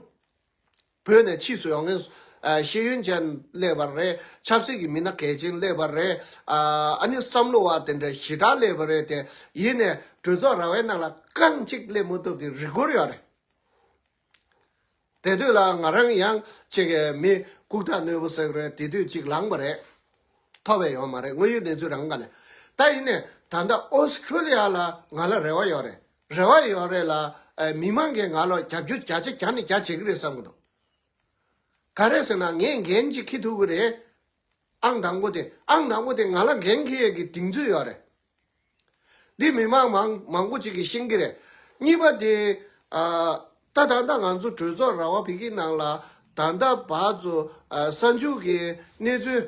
བོད་ནས་ཕྱིས་སུ་ཡོང་མཁན་ཨ་ཤེས་ཡོན་ཅན་སླེབས་པ་རེད། ཆབ་སྲིད་ཀྱི་མི་སྣ་གལ་ཆེན་སླེབས་པ་རེད། ཨ་ཨ་ནི་བསམ་བློ་བ་དེ་འདྲ་ཞེ་དྲག་སླེབས་པ་རེད་དེ། ཡིན་ནའི་གྲོས་ཚོགས་ར་བའི་ནང་ལ་རྐང་གཅིག་སླེབས་མི་ཐུབ་དེ་རི་ཀོཌ་ཡོད་རེད། དེ་དུས་ལ་ང་རང་ཡང་ཅིག་གི་མི་ལྐུགས་རྟགས་རྣོན་པོ་ཟེར་གི་རེད། དེ་དུས་ཅིག་ལངས་པ་རེད། ཐོབ་པ་ཡོད་མ་རེད། དངོས་ཡོད་གནས་ཚུལ་རང་ག་ནས། ད་ཡིན་ནའི་ད་ལྟ་ཨོ་སི་ཁྲུ་ལི་ཡ་ལ་ང་ལ་རེ་བ་ཡོད་རེད། རེ་བ་ཡོད་རེད་ལ། ཨ་མི་མང་གིས་ང་ལ་རྒྱབ་སྐྱོར་བརྒྱ་ཆ་བརྒྱ་ནས་བརྒྱ་བྱེད་ཀྱི་རེད་བསམ་གི་འདུག་ག་རེ་ཟེར་ན་ངས་འགན་ཅིག་འཁྱེར་ཐུབ་ཀྱི་རེད། ཨང་དང་པོ་དེ། ཨང་དང་པོ་དེ་ང་ལ་འགན་འཁྱེར་ཡས་ཀྱི་གདེང་ཚོད་ཡོད་རེད། འདི་མི་མང་མང་མང་པོ་ཅིག་གིས་ཤེས་ཀྱི་རེད། གཉིས་པ་དེ། ཨ་ད་ད་ལྟ་ང་ཚོ་གྲོས་ཚོགས་ར་བ་བི་གི་ནང་ལ་ད་ལྟ་བར་དུ་ཨ་གསར་འཇུག་གི་གནས་ཚུལ་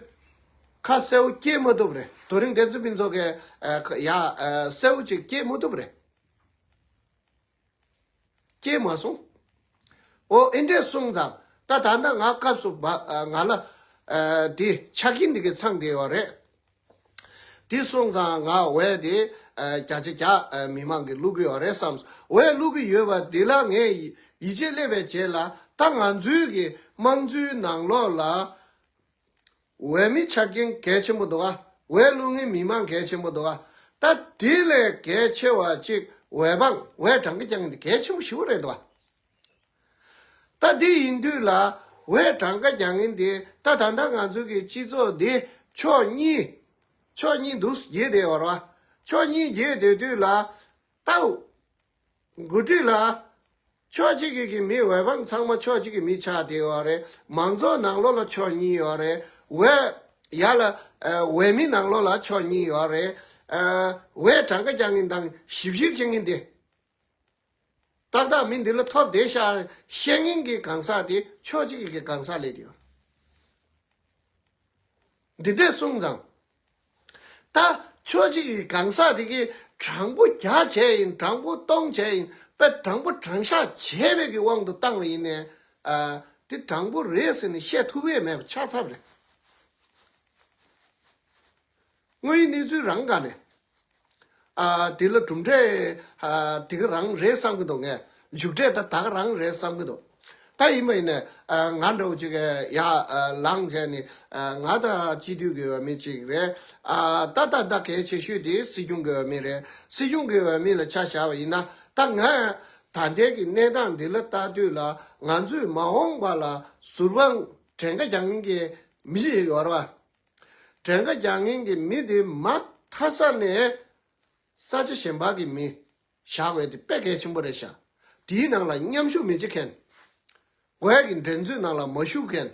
ཁ་གསལ་པོ་སྐྱེལ་མ་ཐུབ་རེད། རྡོ་རིང་བསྟན་འཛིན་ཕུན་ཚོགས་ཀྱིས་ཨ་ཡ་ཨ་གསལ་པོ་ཅིག་སྐྱེལ་མ་ཐུབ་རེད། སྐྱེལ་མ་སོང་། འོ་ཨེ་འདྲས་སོང་ཙང་ད་ད་ལྟ་ང་སྐབས་སུ་བ་ཨ་ང་ལ་ཨ་དེ་ཆ་རྐྱེན་འདི་གའི་ཚང་བསྡད་ཡོད་རེད། དེ་སོང་ཙང་ང་འོས་དེ་ཨ་བརྒྱ་ཆ་བརྒྱ་ཨ་མི་མང་གིས་བླུག་གི་ཡོད་རེད་བསམ་སོང་། འོས་བླུག་གི་ཡོད་པ་འདི་ལ་ངས་ཡིད་ཡིད་ཆེས་སླེབས་པའི་རྗེས་ལ་ད་ང་ཚོའི་གི་དམངས་གཙོའི་ནང་ལོགས་ལ་འོས་མི་ཆ་རྐྱེན་གལ་ཆེན་པོ་འདུག་ག་འོས་བླུག་མཁན་མི་མང་གལ་ཆེན་པོ་འདུག་ག་ད་དེ་ལས་གལ་ཆེ་བ་གཅིག་འོས་འབངས། འོས་གྲངས་ཀ་རྒྱག་མཁན་དེ་གལ་ཆེན་པོ་ཞེ་པོ་རེད་འདུག་ག་ད་དེ་ཡིན་དུས་ལ་འོས་གྲངས་ཀ་རྒྱག་མཁན་དེ་ད་ད་ལྟ་ང་ཚོ་གི་སྤྱི་ཚོགས་འདི་ཕྱོགས་གཉིས། ཕྱོགས་གཉིས་འདུག་རྒྱས་བསྡད་ཡོད་རེད་བ། ཕྱོགས་གཉིས་རྒྱས་བསྡད་དུས་ལ་ད་འགོ་ཁྲིད་ལ་ཕྱོགས་གཅིག་གི་གི་མི། འོས་འབངས་ཚང་མ་ཕྱོགས་གཅིག་གི་མི་ཆགས་བསྡད་ཡོད་རེད། མང་ཚོགས་ནང་ལོགས་ལ་ཕྱོགས་གཉིས་ཡོད་རེད། འོས་ཡར་ལ་ འོས་མི་ནང་ལོགས་ལ་ཕྱོགས་གཉིས་ཡོད་རེད། འོས་གྲངས་ཀ་རྒྱག་མཁན་དང་ཞིབ་བཤེར་བྱེད་མཁན་དེ། ཏག་ཏག་མི་འདི་ལ་ཐོབ་བསྡད་ཤག་བཤད་མཁན་གྱི་གང་ཟག་དེ་ཕྱོགས་གཅིག་གི་གང་ཟག་སླེབས་ཡོད། འདི་འདྲས་སོང་ཙང་། ད་ཕྱོགས་གཅིག་གི་གང་ཟག་དེ་གིས་དྲང་པོ་རྒྱག་བྱས་ཡིན། དྲང་པོ་གཏོང་བྱས་ཡིན། དཔེ་དྲང་པོ་དྲང་བཞག་བྱས་པའི་གི་དབང་དུ་བཏང་བ་ཡིན་ནའི། ཨ། དེ་དྲང་པོ་རེད་ཟེར་ནས་བཤད་ཐུབ་ཡས་མེད་པ་ཆགས་ཚར་བ་རེད། དངོས་ཡོད་གནས་ཚུལ་རང་སྒང་ནས། ཨ། དེ་ལ་གྲུབ་འབྲས། ཨ། དེ་ག་རང་རེད་བསམ་གྱི་འདུག་ངས་མཇུག་འབྲས་ད་ད་ག་རང་རེད་བསམ་གྱི་འདུག་ད་ཡིན་པ་ཡིན་ནས། ཨ། ང་འདྲ་བོ་ཅིག་གིས་ཡར། ཨ། ལངས་བྱས་ནས། ཨ། ང་ད་སྤྱི་འཐུས་ཀྱི་འོས་མི་ཅིག་རེད། ཨ། ད་ད་ད་གལ་ཆེ་ཤོས་དེ་སྲིད་སྐྱོང་གི་འོས་མི་རེད། སྲིད་སྐྱོང་གི་འོས་མི་ལ་ཆ་བཞག་པ་ཡིན་ན། ད་ང་ད་ལྟའི་གི་གནས་སྟངས་འདི་ལ་ལྟ་དུས་ལ། ང་ཚོས་མ་འོངས་པ་ལ་ཟུར་དཔང་གྲངས་ཀ་རྒྱག་མཁན་གྱི་མི་ཞིག་ཡོད་རེད་བ། གྲངས་ཀ་རྒྱག་མཁན་གྱི་མི་དེ་མ་མཐའ་ས་ནས་ས་ཆ་གཞན་པ་གི་མི་བཞག་པ་དེ་དཔེ་གལ་ཆེན་པོ་རེད་ཤག་དེའི་ནང་ལ་མཉམ་ཞུགས་མི་བྱེད་མཁན། འོས་ཀྱི་འགྲན་རྩོད་ནང་ལ་མ་ཞུགས་མཁན།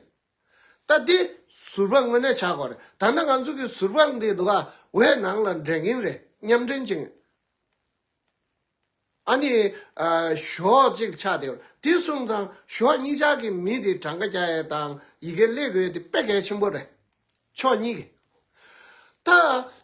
ད་འདི་ཟུར་དཔང་དངོས་གནས་ཆགས་དགོས་རེད། ད་ལྟ་ང་ཚོ་གི་ཟུར་དཔང་འདི་འདུག་ག་འོས་ནང་ལ་འགྲན་གྱིན་རེད། མཉམ་འགྲན་བྱེད་མཁན། ཨ་ནི། ཨ། གཞོགས་གཅིག་ཆགས་བསྡད་ཡོད། དེ་སོང་ཙང་གཞོགས་གཉིས་ཆ་གི་མི་དེ་གྲངས་ཀ་རྒྱག་ཡས་དང་ཡི་གེ་སླེབས་དགོས་དེ་དཔེ་གལ་ཆེན་པོ་རེད། ཕྱོགས་གཉིས་ཀྱི། ད།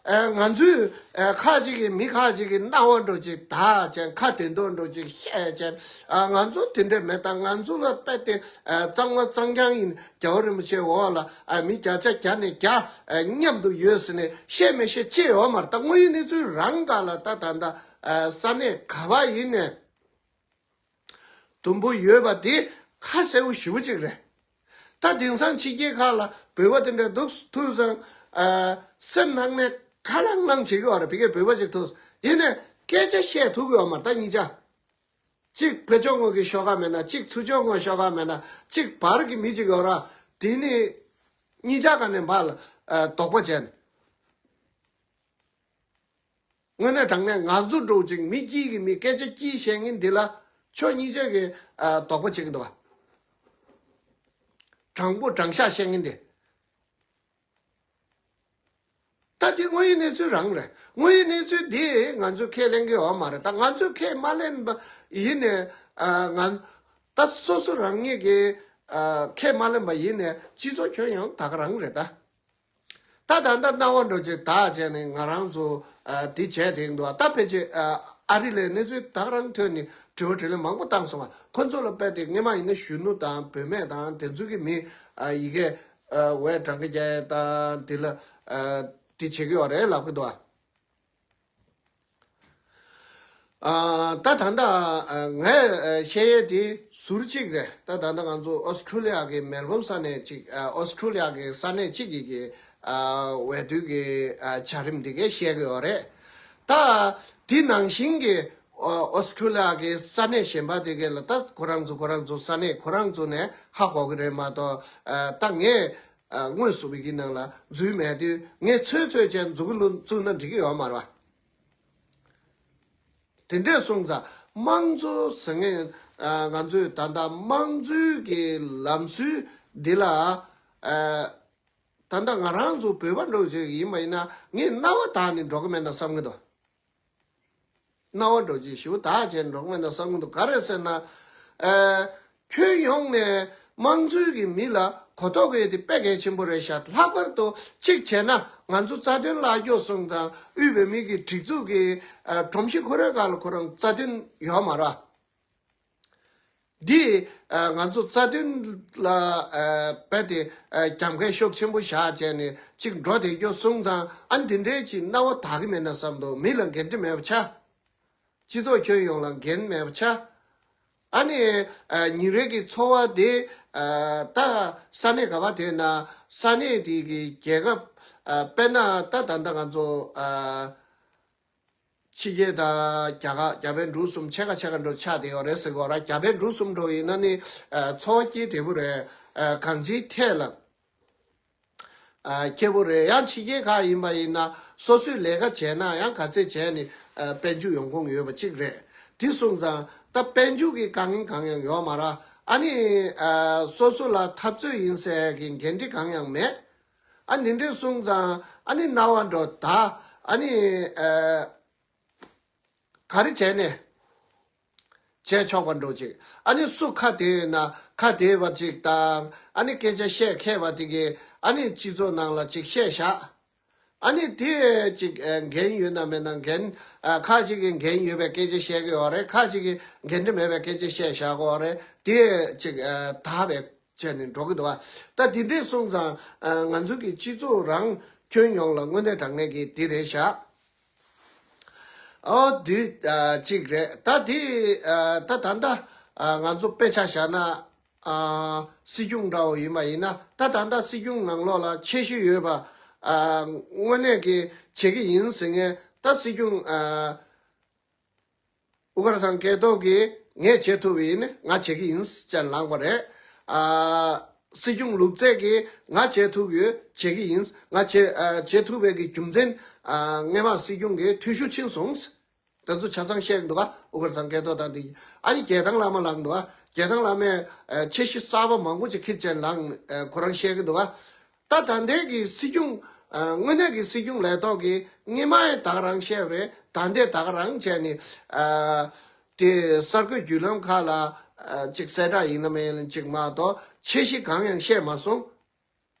ཨ། ང་ཚོས། ཨ། ཁ་ཅིག་གིས། མི་ཁ་ཅིག་གིས་རྣ་བ་འགྲོ་ཅིག་དག་བྱས། ཁ་བདེ་མདོག་འགྲོ་ཅིག་བཤད་བྱས། ཨ། ང་ཚོ་དེ་འདྲ་མེད། ད་ང་ཚོ་ལ་དཔེ་དེ། ཨ། གཙང་མ་གཙང་རྐྱང་ཡིན། རྒྱལ་བ་རིན་པོ་ཆེའི་འོག་ལ། ཨ། མི་བརྒྱ་ཆ་བརྒྱ་ནས་བརྒྱ། ཨ། མཉམ་དུ་ཡོད་ཟེར་ནས་བཤད་མི་བཤད་ཅི་ཡོད་མ་རེད། ད་དངོས་ཡོད་གནས་ཚུལ་རང་སྒང་ལ་ད་ད་ད། ཨ། ས་གནས་ག་པ་ཡིན་ནས་དུམ་བུ་ཡོད་པ་དེ་ཁ་གསལ་པོ་ཞེ་པོ་ཅིག་རེད། ད་དེང་སང་ཕྱི་རྒྱལ་ཁག་ལ་བོད་པ་དེ་འདྲ་འདུག་ཐུག་སོང་། ཨ། སེམས་ནང་ནས་ཁ་ལངས་ལངས་བྱེད་ཀྱི་ཡོད་རེད། ཕ་གིའི་བོད་པ་ཅིག་ཐུག་ཡིན་ནས་སྐད་ཆ་བཤད་ཐུབ་ཀྱི་ཡོད་མ་རེད། ད་གཉིས་ཆ། གཅིག་བོད་ཕྱོགས་ངོས་ཀྱི་ཤོག་ཁག་མེད་ན། གཅིག་ཚུར་ཕྱོགས་ངོས་ཤོག་ཁག་མེད་ན། གཅིག་བར་གྱི་མི་གཅིག་ཡོད་ར། དེ་ནི་གཉིས་ཆ་ག་ནས་ཕར་ལ། ཨ། དོགས་པ་བྱས་ནས། དངོས་གནས་དྲང་གནས་ང་ཚོ་འདྲ་བོ་ཅིག་མི་དཀྱིལ་གྱི་མི། སྐད་ཆ་དཀྱིལ་བཤད་མཁན་འདི་ལ་ཕྱོགས་གཉིས་ཆ་གི། ཨ། དོགས་པ་བྱེད་ཀྱི་འདུག་བ། དྲང་པོ་དྲང་བཞག་བཤད་མཁན་འདི། ད་འདི་དངོས་ཡོད་གནས་ཚུལ་རང་རེད། དངོས་ཡོད་གནས་ཚུལ་འདི་ང་ཚོས་ཁས་ལེན་གྱི་ཡོད་མ་རེད། ད་ང་ཚོས་ཁས་མ་ལེན་པ་ཡིན་ནས། ཨ། ང་། ད་སོ་སོ་རང་ཉིད་ཀྱིས། ཨ། ཁས་མ་ལེན་པ་ཡིན་ནས་སྤྱི་ཚོགས་ཁྱོན་ཡོངས་ད་ག་རང་རེད་ད། ད་ད་ལྟ་རྣ་བ་འགྲོ་ཅིག་དག་བྱས་ནས་ང་རང་ཚོ། ཨ། འདི་བྱས་བསྡད་འདུག་ད་ཕལ་ཆེར། ཨ། ཨ་རི་ལ་གནས་ཚུལ་ད་ག་རང་ཐོན་ནས་དྲི་བ་དྲིས་ལན་མང་པོ་བཏང་སོང་བ། ཁོ་ཚོ་ལ་དཔེ་དེ་སྔས་མ་ཡིན་ན་གཞོན་ནུ་དང་བུད་མེད་དང་དེ་ཚོ་གི་མི། ཨ། ཡི་གེ། ཨ། འོས་གྲངས་ཀ་རྒྱག་ཡས་དང་འདི་ལ། ཨ། འདི་བྱེད་ཀྱི་ཡོད་རེད་ལབ་ཀྱི་འདུག་ཨ། ཨ། ད་ད་ལྟ། ཨ། ངས། ཨ། བཤད་ཡས་དེ་ཟུར་གཅིག་རེད། ད་ད་ལྟ་ང་ཚོ་ཨོ་སི་ཁྲུ་ལི་ཡ་གི་མེལ་བོན་ས་གནས་གཅིག་ཨ། ཨོ་སི་ཁྲུ་ལི་ཡ་གི་ས་གནས་གཅིག་གི་གི། ཨ། འོས་བསྡུ་གི། ཨ། བྱ་རིམ་འདི་གས་བཤད་ཀྱི་ཡོད་རེད། ད་དེ་ནང་བཞིན་གྱི། ཨ། ཨོ་སི་ཁྲུ་ལི་ཡ་གི་ས་གནས་གཞན་པ་དེ་གས་ལ་ད་ཁོ་རང་ཚོ་ཁོ་རང་ཚོ་ས་གནས་ཁོ་རང་ཚོ་ནས་ཧ་གོ་གི་རེད་མ་གཏོགས། ཨ། ད་ངས། ཨ། དངོས་སུ་བི་གི་ནང་ལ་འཛུལ་མེད་དུས་ངས་ཚོད་ཚོད་བྱས་འཛུལ་གི་ལུ་བཙུགས་ན་འགྲིག་གི་ཡོད་མ་རེད་བ། དེ་འདྲས་སོང་ཙང་དམངས་གཙོ་ཟེར་མཁན། ཨ། ང་ཚོས་ད་ལྟ་དམངས་གཙོའི་གི་ལམ་སྲོལ་འདི་ལ། ཨ། ད་ལྟ་ང་རང་ཚོ་བོད་པ་འདྲ་བོ་ཞིག་ཡིན་པ་ཡིན་ན་ངས་རྣ་བ་དག་ནས་འགྲོ་གི་མེད་ན་བསམ་གི་འདུག་རྣ་བ་འགྲོ་ཅིག་ཞིབ་དག་བྱས་འགྲོ་གི་མེད་ན་བསམ་གི་འདུག་ག་རེ་ཟེར་ན། ཨ། ཁྱོན་ཡོངས་ནས་དམངས་གཙོའི་གི་མི་ལ་གོ་རྟོགས་ཡོད་དེ་དཔེ་གལ་ཆེན་པོ་རེད་ཤག་ལྷག་པར་དུ་གཅིག་བྱས་ན་ང་ཚོ་རྩ་དོན་བརླག་རྒྱུ་སོང་ཙང་དབུས་བོད་མིའི་གི་སྒྲིག་འཛུགས་ཀྱི། ཨ། སྒྲོམ་གཞི་ཁོ་རའི་སྒང་ལ་ཁོ་རང་རྩ་དོན་ཡོད་མ་རེད། འདི། ཨ། ང་ཚོ་རྩ་དོན་ལ། ཨ། རྦད་དེ། ཨ། རྒྱབ་འགལ་ཤུགས་ཆེན་པོ་བཞག་བྱས་ནས་གཅིག་འགྲོ་བསྡད་རྒྱུ་སོང་ཙང་ཨ་འདི་འདྲའི་ཅིག་རྣ་བ་དག་གི་མེད་ན་བསམ་འདུག་མི་ལ་འགན་འཁྲི་མེད་པ་ཆགས། སྤྱི་ཚོགས་ཁྱོན་ཡོངས་ལ་འགན་མེད་པ་ཆགས། ཨ་ནི། ཨ། ཉིན་རེ་གི་འཚོ་བ་དེ། ཨ། ད་ས་གནས་ག་པ་དེ་ན་ས་གནས་དེ་གི་རྒྱལ་ཁབ། ཨ། དཔེར་ན་ད་ད་ལྟ་ང་ཚོ། ཨ། ཕྱི་རྒྱལ་དང་རྒྱ་གར་རྒྱ་བལ་འབྲུག་གསུམ་ཕྱེད་ཀ་ཕྱེད་ཀ་འགྲོ་ཆགས་བསྡད་ཡོད་རེད་ཟེར་གི་ཡོད་ར། རྒྱ་བལ་འབྲུག་གསུམ་འགྲོ་ཡིན་ན་ནི། ཨ། འཚོ་བ་སྐྱེལ་བདེ་པོ་རེད། ཨ། གང་ཅིའི་ཐད་ལ། ཨ། སྐྱིད་པོ་རེད། ཡང་ཕྱི་རྒྱལ་ཁག་ཡིན་པ་ཡིན་ན་སོ་སོས་ལས་ཀ་བྱས་ན་ཡང་ག་ཚད་བྱས་ནས། ཨ། དཔལ་འབྱོར་ཡོང་ཁུངས་ཡོད་པ་གཅིག་རེད། དེ་སོང་ཙང་ད་དཔལ་འབྱོར་གྱི་དཀའ་ངལ་གང་ཡང་ཡོད་མ་རེད། ཨ་ནི། ཨ། སོ་སོ་ལ་འཐབ་རྩོད་ཡིན་ཟེར་གྱི་འགན་འཁྲི་གང་ཡང་མེད། ཨ་ནི་འདྲས་གསུངས་ཙང་ཨ་ནི་རྣ་བ་འགྲོ་ད་ཨ་ནི་ཨ་ག་རེ་བྱས་ནས་བྱས་ཆོག་པ་འགྲོ་ཅིག་ཨ་ནི་སུ་ཁ་བདེ་ཡོད་ན་ཁ་བདེ་བ་ཅིག་དང་ཨ་ནི་སྐད་ཆ་བཤད་མཁས་པ་དེ་གས་ཨ་ནི་སྤྱི་ཚོགས་ནང་ལ་ཅིག་བཤད་བཞག་ཨ་ནི་དེ་ཅིག་ཨ་འགན་ཡོད་ན་མེད་ན་འགན་ཨ་ཁ་ཅིག་གིས་འགན་ཡོད་པའི་སྐད་ཆ་བཤད་ཀྱི་ཡོད་རེད། ཁ་ཅིག་གིས་འགན་འཁྲི་མེད་པའི་སྐད་ཆ་བཤད་བཞག་གི་ཡོད་རེད། དེ་ཅིག་ཨ་དག་པའི་བྱས་ནས་འགྲོ་གི་འདུག་ཨ། ད་དེ་འདྲས་སོང་ཙང་ཨ་ང་ཚོ་གི་སྤྱི་ཚོགས་རང་ཁྱོན་ཡོངས་ལ་དངོས་གནས་དྲང་གནས་ཀྱི་དེ་རེད་བཞག་ཨོ་དེ་ཨ་གཅིག་རེད། ད་དེ་ཨ་ད་ད་ལྟ་ཨ་ང་ཚོ་དཔེ་ཆ་བཞག་ན་ཨ་སྲིད་སྐྱོང་འདྲ་བོ་ཡིན་པ་ཡིན་ན། ད་ད་ལྟ་སྲིད་སྐྱོང་ནང་ལོགས་ལ་ཆེ་ཤོས་ཡོད་པ་ཨ་དངོས་གནས་ཀྱི་བྱེད་ཀྱི་ཡིན་ཟེར་མཁན་ད་སྲིད་སྐྱོང་ཨ་དབུ་དཀར་ཚང་སྐལ་རྡོར་གྱིས་ངས་བྱེད་ཐུབ་པ་ཡིན་ན་ང་བྱེད་ཀྱི་ཡིན་ཅེས་ལངས་པ་རེད། ཨ་སྲིད་སྐྱོང་ལུག་རྫི་གིས་ང་བྱེད་ཐུབ་ཡོད་བྱེད་ཀྱི་ཡིན། ང་བྱེད་ཨ་བྱེད་ཐུབ་པའི་གི་རྒྱུ་མཚན་ཨ་སྔས་མ་སྲིད་སྐྱོང་གི་འཐུས་ཤོར་ཕྱིན་སོང་། དེ་ཚོ་ཆ་ཚང་བཤད་ཀྱི་འདུག་ག་དབུ་དཀར་ཚང་སྐལ་རྡོར་དང་དེ་ཨ་ནི་རྒྱལ་ཐང་བླ་མ་ལངས་འདུག་ག་རྒྱལ་ཐང་བླ་མས་ཨ་ཆེ་བཞི་གསར་པ་མང་པོ་ཅིག་ཁྱེར་བྱས་ལངས་ཨ་ཁོ་རང་བཤད་ཀྱི་འདུག་ག་ད་ད་ལྟའི་གི་སྲིད་སྐྱོང་ཨ་དངོས་གནས་ཀྱི་སྲིད་སྐྱོང་ལས་ཐོག་གི་སྔས་མ་ཡི་ད་ག་རང་བཤད་པ་རེད། ད་ལྟའི་ད་ག་རང་བྱས་ནས་ཨ་དེ་གསར་འགོད་བརྒྱུད་ལམ་ཁག་ལ་ཨ་ཅིག་གསལ་བསྒྲགས་ཡིན་ན་མིན་ན་ཅིག་མ་གཏོགས་ཆེ་བཞི་གང་ཡང་བཤད་མ་སོང་།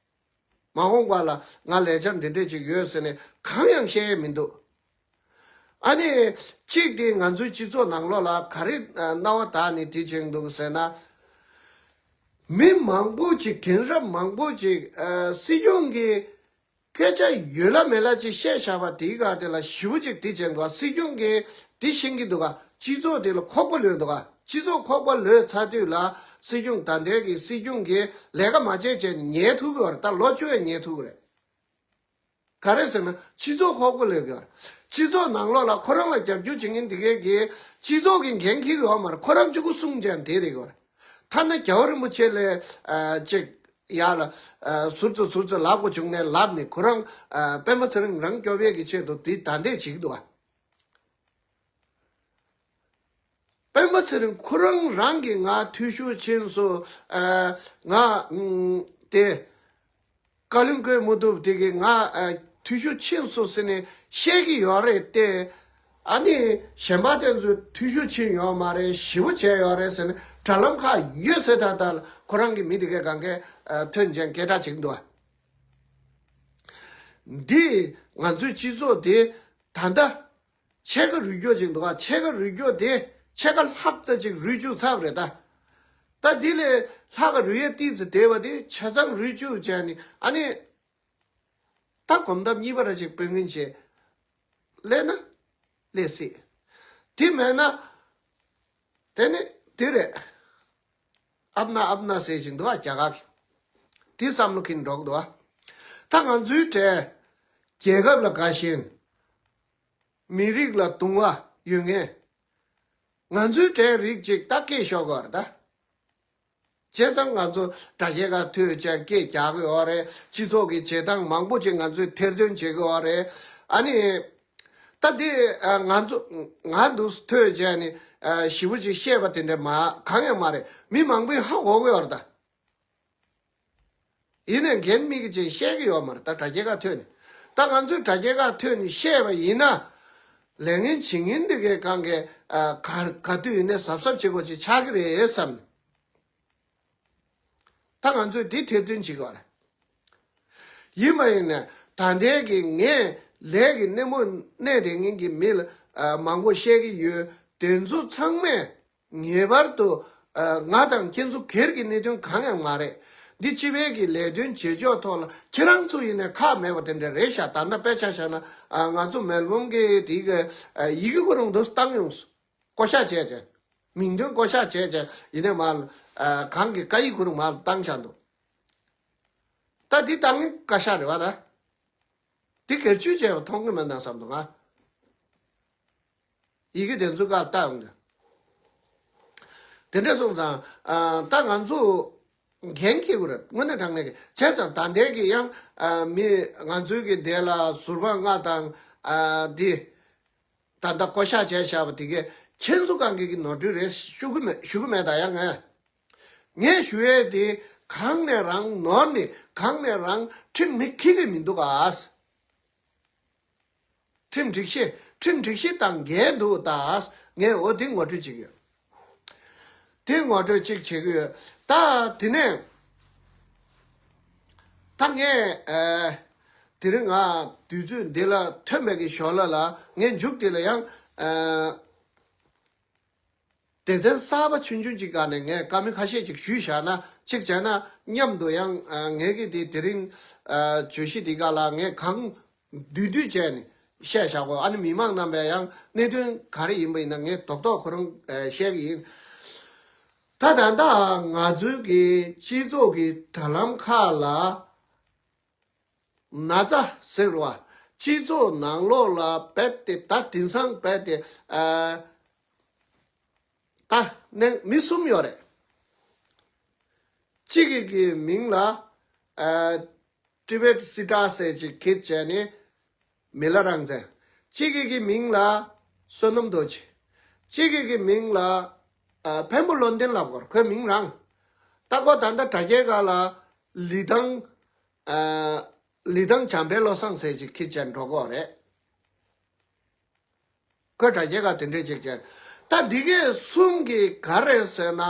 མ་འོངས་པ་ལ་ང་ལས་འཆར་འདི་འདྲས་ཅིག་ཡོད་ཟེར་ནས་གང་ཡང་བཤད་ཡས་མི་འདུག་ཨ་ནི་གཅིག་དེ་ང་ཚོའི་སྤྱི་ཚོགས་ནང་ལོགས་ལ་ག་རེ་ཨ་རྣ་བ་དག་ནས་དེ་བྱེད་འདུག་ཟེར་ན། མི་མང་པོ་ཅིག་རྒན་རབས་མང་པོ་ཅིག་ཨ་སྲིད་སྐྱོང་གི་སྐད་ཆ་ཡོད་ལ་མེད་ལ་ཅིག་བཤད་བཞག་པ་དེའི་སྒང་དེ་ལ་ཞེ་པོ་ཅིག་དེ་བྱེད་འདུག་སྲིད་སྐྱོང་གིས་དེ་ཤེས་ཀྱི་འདུག་ག་སྤྱི་ཚོགས་དེ་ལ་ཁོག་པ་ལོས་འདུག་ག་སྤྱི་ཚོགས་ཁོག་པ་ལོས་ཚར་དུས་ལ་སྲིད་སྐྱོང་ད་ལྟའི་གི་སྲིད་སྐྱོང་གིས་ལས་ཀ་མ་བྱས་བྱས་ནས་ཉལ་ཐུབ་ཀྱི་ཡོད་རེད། ད་ལོ་བཅུ་ཡས་ཉལ་ཐུབ་ཀྱི་རེད། ག་རེ་ཟེར་ན་སྤྱི་ཚོགས་ཁོག་པ་ལོས་ཀྱི་ཡོད་རེད། སྤྱི་ཚོགས་ནང་ལོགས་ལ་ཁོ་རང་ལ་རྒྱབ་སྐྱོར་བྱེད་མཁན་དེ་གས་ཀྱིས་སྤྱི་ཚོགས་ཀྱི་འགན་འཁྱེར་གྱི་ཡོད་མ་རེད། ཁོ་རང་གཅིག་པུ་གསུང་བྱས་ནས་དེ་རེད་ཀྱི་ཡོད་རེད། ཐ་ན་རྒྱལ་བ་རིན་པོ་ཆེ་ལ་ཨ་ཅིག་ཡར་ལ་ཨ་ཟུར་ཙམ་ཟུར་ཙམ་ལབ་དགོས་བྱུང་ནས་ལབ་ནས་ཁོ་རང་ཨ་སྤེན་པ་ཚེ་རིང་རང་སྐྱོབ་ཡས་ཀྱི་ཆེད་དུ་དེ་ད་འདེད་བྱེད་ཀྱི་འདུག་ག་སྤེན་པ་ཚེ་རིང་ཁོ་རང་རང་གིས་ང་འཐུས་ཤོར་ཕྱིན་སོང་། ཨ་ང་ཨུམ་དེ་བཀའ་བློན་བསྐོས་མ་ཐུབ་དེ་གིས་ང་ཨ་འཐུས་ཤོར་ཕྱིན་སོང་ཟེར་ནས་བཤད་ཀྱི་ཡོད་རེད་དེ། ཨ་ནི་གཞན་པ་དེ་ཚོས་འཐུས་ཤོར་ཕྱིན་ཡོད་མ་རེད། ཞེ་པོ་བྱས་ཡོད་རེད་ཟེར་ནས་དྲ་ལམ་ཁག་ཡོད་ཟེར། ད་ལྟ་ཁོ་རང་གི་མི་དེ་གས་གང་གས་ཨ་ཐོན་ཅན་སྐད་གྲགས་བྱེད་ཀྱི་འདུག་འདི་ང་ཚོའི་སྤྱི་ཚོགས་དེ་ད་ལྟ་ཕྱེད་ཀ་རུལ་སྐྱོ་ཅིག་འདུག་ག་ཕྱེད་ཀ་རུལ་སྐྱོ་དེ་ཕྱེད་ཀ་ལྷག་ཙམ་ཅིག་རུལ་བཅུག་ཚར་བ་རེད་ད། ད་འདི་ལས་ལྷག་ག་རུལ་ཡས་ཏིག་ཙམ་བསྡད་པ་དེ་ཆ་ཚང་རུལ་བཅུག་བྱས་ནས་ཨ་ནི། ད་གོམ་སྟབས་གཉིས་པ་ར་ཅིག་སྤོ་མཁན་བྱས། སླེབས་ན་སླེབས་སྲིད། དེ་མེད་ན་དེ་ནི་དེ་རེད། ཨབ་ན་ཨབ་ན་ཟེར་བཞིན་འདུག་ཨ་རྒྱ་གར་གྱི། དེ་བསམ་བློ་ཁྱེར་འགྲོ་གི་འདུག་ཨ། ད་ང་ཚོའི་གྲས་རྒྱལ་ཁབ་ལ་དགའ་ཞེན། མི་རིགས་ལ་དུང་བ་ཡོད་མཁན། ང་ཚོའི་གྲས་རིགས་གཅིག་ད་སྐད་ཤོར་གི་ཡོད་རེད་ད། བྱས་ཙང་ང་ཚོ་དྲ་རྒྱའི་ཁ་ཐོན་བྱས་སྐད་རྒྱག་གི་ཡོད་རེད། སྤྱི་ཚོགས་ཀྱི་བྱེད་སྟངས་མང་པོ་ཅིག་ང་ཚོས་ཐེར་འདོན་བྱེད་ཀྱི་ཡོད་རེད། ཨ་ནི། ད་འདི་ཨ་ང་ཚོ་ང་འདུག་ཐོས་བྱས་ནི་ཨ་ཞེ་པོ་ཅིག་བཤད་པ་དེ་འདྲ་མ་གང་ཡང་མ་རེད། མི་མང་པོས་ཧ་གོ་གི་ཡོད་རེད་ད། ཡིན་ནའི་འགན་མི་གི་ཅིག་བཤད་ཀྱི་ཡོད་མ་རེད་ད། དྲ་རྒྱའི་ཁ་ཐོན་ནི། ད་ང་ཚོས་དྲ་རྒྱའི་ཁ་ཐོན་ནི་བཤད་པ་ཡིན་ན། ལས་ངན་བྱེད་མཁན་འདི་གའི་གང་གའི་ཨ་ག་ག་དུས་ཡིན་ནའི་གཟབ་གཟབ་བྱེད་དགོས་ཅིག་ཆགས་ཀྱི་རེད་བསམ་ནས། ད་ང་ཚོས་འདི་ཐེར་འདོན་བྱེད་དགོས་རེད། ཡིན་པ་ཡིན་ནའི་ད་ལྟའི་གི་ངས་ལས་ཀྱི་སྣེ་མོ་གནས་བསྡད་མཁན་གྱི་མི་ལ་ཨ་མང་པོ་བཤད་ཀྱི་ཡོད། དེ་ཚོ་ཚང་མས་ངེས་པར་དུ་ཨ་ང་དང་ཁྱེད་ཚོ་སྒེར་གྱི་གནད་དོན་གང་ཡང་མ་རེད། འདི་སྤྱི་པའི་གི་ལས་དོན་བྱེད་ཕྱོགས་ཐོག་ལ་ཁྱེད་རང་ཚོ་ཡིན་ནའི་ཁག་མེད་པ་དེ་འདྲ་རེད་ཤག་ད་ལྟ་དཔེ་ཆ་བཞག་ན་ཨ་ང་ཚོ་མེལ་བོན་གྱི་དེ་གི་ཨ་ཡི་གེ་ཁོ་རང་དུ་བཏང་ཡོང་སོང་། བསྐོ་བཞག་བྱས་བྱས། མིང་དོན་བསྐོ་བཞག་བྱས་བྱས་ཡིན་ནའི་མར་ཨ་གང་གི་བཀའ་ཡིག་ཁོ་རང་མར་བཏང་བཞག་འདུག་ད་འདི་བཏང་ནི་བཀའ་ཤག་རེད་བ་ད། འདི་སྒེར་གཅོད་བྱས་པ་མཐོང་གི་མེད་ན་བསམ་འདུག་ང་། ཡི་གེ་དེ་ཚོ་བཀའ་བཏང་ཡོང་དུས། དེ་འདྲ་སོང་ཙང་ཨ་ད་ང་ཚོ་འགན་འཁྱེར་དགོས་རེད། དངོས་གནས་དྲང་གནས་ཀྱི་བྱས་ཙང་ད་ལྟའི་གི་ཡང་ཨ་མི་ང་ཚོའི་གི་འདི་ལ་ཟུར་པ་ལྔ་དང་ཨ་འདི། ད་ལྟ་བསྐོ་བཞག་བྱས་བཞག་པ་དེ་གས་ཁྱེད་ཚོ་གང་གི་གི་ནོར་འཁྲུལ་རེད་ཞུ་གི་མེད་ཞུ་གི་མེད་ད་ཡང་ངས། ངས་ཞུ་ཡས་དེ་ གང་ནས་རང་ནོར་ནས་གང་ནས་རང་ཁྲིམས་མི་འཁྱེར་གི་མི་འདུག་ག། ཁྲིམས་སྒྲིག་གཞི་ཁྲིམས་སྒྲིག་གཞི་དང་འགལ་འདུག་ད། ངས་འོ་དེ་ངོ་སྤྲོད་བྱེད་ཀྱི་ཡོད། དེ་ངོ་སྤྲོད་ཅིག་བྱེད་ཀྱི་ཡོད། ད་དེ་ནས་ད་ངས་ཨ་དེ་རིང་ང་དུས་ཚོད་འདི་ལ་ཐོན་པའི་གི་ཞོར་ལ་ལ་ངས་མཇུག་དེ་ལ་ཡང་ཨ་སྡེ་ཚན་གསར་པ་ཆུང་ཆུང་ཅིག་སྒང་ནས་ངས་བཀའ་མོལ་ཁ་ཤས་ཅིག་ཞུས་བཞག་ན་ཅིག་བྱས་ན་མཉམ་དུ་ཡང་ཨ་ངས་ཀྱི་དེ་དེ་རིང་ཨ་བརྗོད་གཞི་འདི་སྒང་ལ་ངས་གང་བསྡུས་བསྡུས་བྱས་ནས་བཤད་བཞག་གོ། ཨ་ནི་མི་མང་རྣམ་པས་ཡང་གནད་དོན་ག་རེ་ཡིན་པ་ཡིན་ན་ངས་རྡོག་རྡོག་ཁོ་རང་ཨ་བཤད་ཀྱི་ཡིན། ད་ད་ལྟ་ང་ཚོའི་གི་སྤྱི་ཚོགས་ཀྱི་དྲ་ལམ་ཁག་ལ་ན་ཚ་ཟེར་བ་སྤྱི་ཚོགས་ནང་ལོགས་ལ་རྦད་དེ་ད་དེང་སང་རྦད་དེ་ཨ་ད་ནས་མི་གསུམ་ཡོད་རེད། གཅིག་གི་གི་མིང་ལ་ཨ་ཏི་བེད་སི་ཏྲ་ཟེར་ཅིག་ཁྱེར་བྱས་ནས་མི་ལ་རང་བཙན། གཅིག་གི་གི་མིང་ལ་བསོད་ནམས་རྡོ་རྗེ། གཅིག་གི་གི་མིང་ལ་ཨ་འཕན་པོ་བློ་ལྡན་ལབ་དགོས་རེད། ཁོའི་མིང་རང་། ད་ཁོ་ད་ལྟ་དྲ་རྒྱའི་སྒང་ལ་ལི་ཐང་ཨ་ལི་ཐང་བྱམས་པའི་བློ་བཟང་ཟེར་ཅིག་ཁྱེར་བྱས་འགྲོ་གི་ཡོད་རེད། ཁོས་དྲ་རྒྱའི་སྒང་དེ་འདྲས་ཅིག་བྱས། ད་འདི་གས་གསུམ་གྱིས་ག་རེ་ཟེར་ན་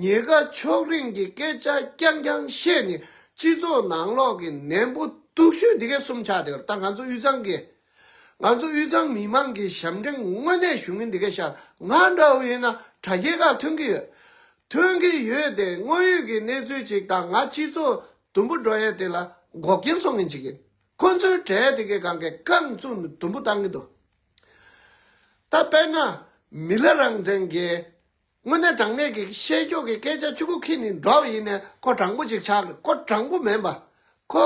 ཉེན་ཁ་ཕྱོགས་རིས་ཀྱི་སྐད་ཆ་རྐྱང་རྐྱང་བཤད་ནས་སྤྱི་ཚོགས་ནང་ལོགས་ཀྱི་ནད་འབུ་སྡུག་ཤོས་འདི་གས་གསུམ་ཆགས་བསྡད་ཡོད་རེད། ད་ང་ཚོ་དབུས་གཙང་གི་ང་ཚོ་དབུས་གཙང་མི་མང་གི་ཞབས་འདྲེན་དངོས་གནས་ཞུ་མཁན་འདི་གས་ཤར། ང་འདྲ་བོ་ཡིན་ན་དྲ་རྒྱའི་སྒང་ཐོན་གྱི་ཡོད། ཐོན་གྱི་ཡོད་དེ་དངོས་ཡོད་ཀྱི་གནས་ཚུལ་ཅིག་དང་ང་སྤྱི་ཚོགས་དུམ་བུ་འགྲོ་ཡས་དེ་ལ་འགོག་རྐྱེན་སྲུང་མཁན་ཅིག་ཡིན། ཁོ་ཚོའི་གྲས་དེ་གའི་སྒང་གའི་རྐང་བཙུགས་ནས་དུམ་བུ་བཏང་གི་འདུག་ད་དཔེར་ན་མི་ལ་རང་བཙན་གྱི་དངོས་གནས་དྲང་གནས་ཀྱི་བཤད་ཕྱོགས་ཀྱི་སྐད་ཆ་ཆུ་ཁུག་ཁྱེར་ནས་འགྲོ་བ་ཡིན་ནའི་ཁོ་དྲང་པོ་ཅིག་ཆགས་ཀྱི། ཁོ་དྲང་པོ་མིན་པ། ཁོ་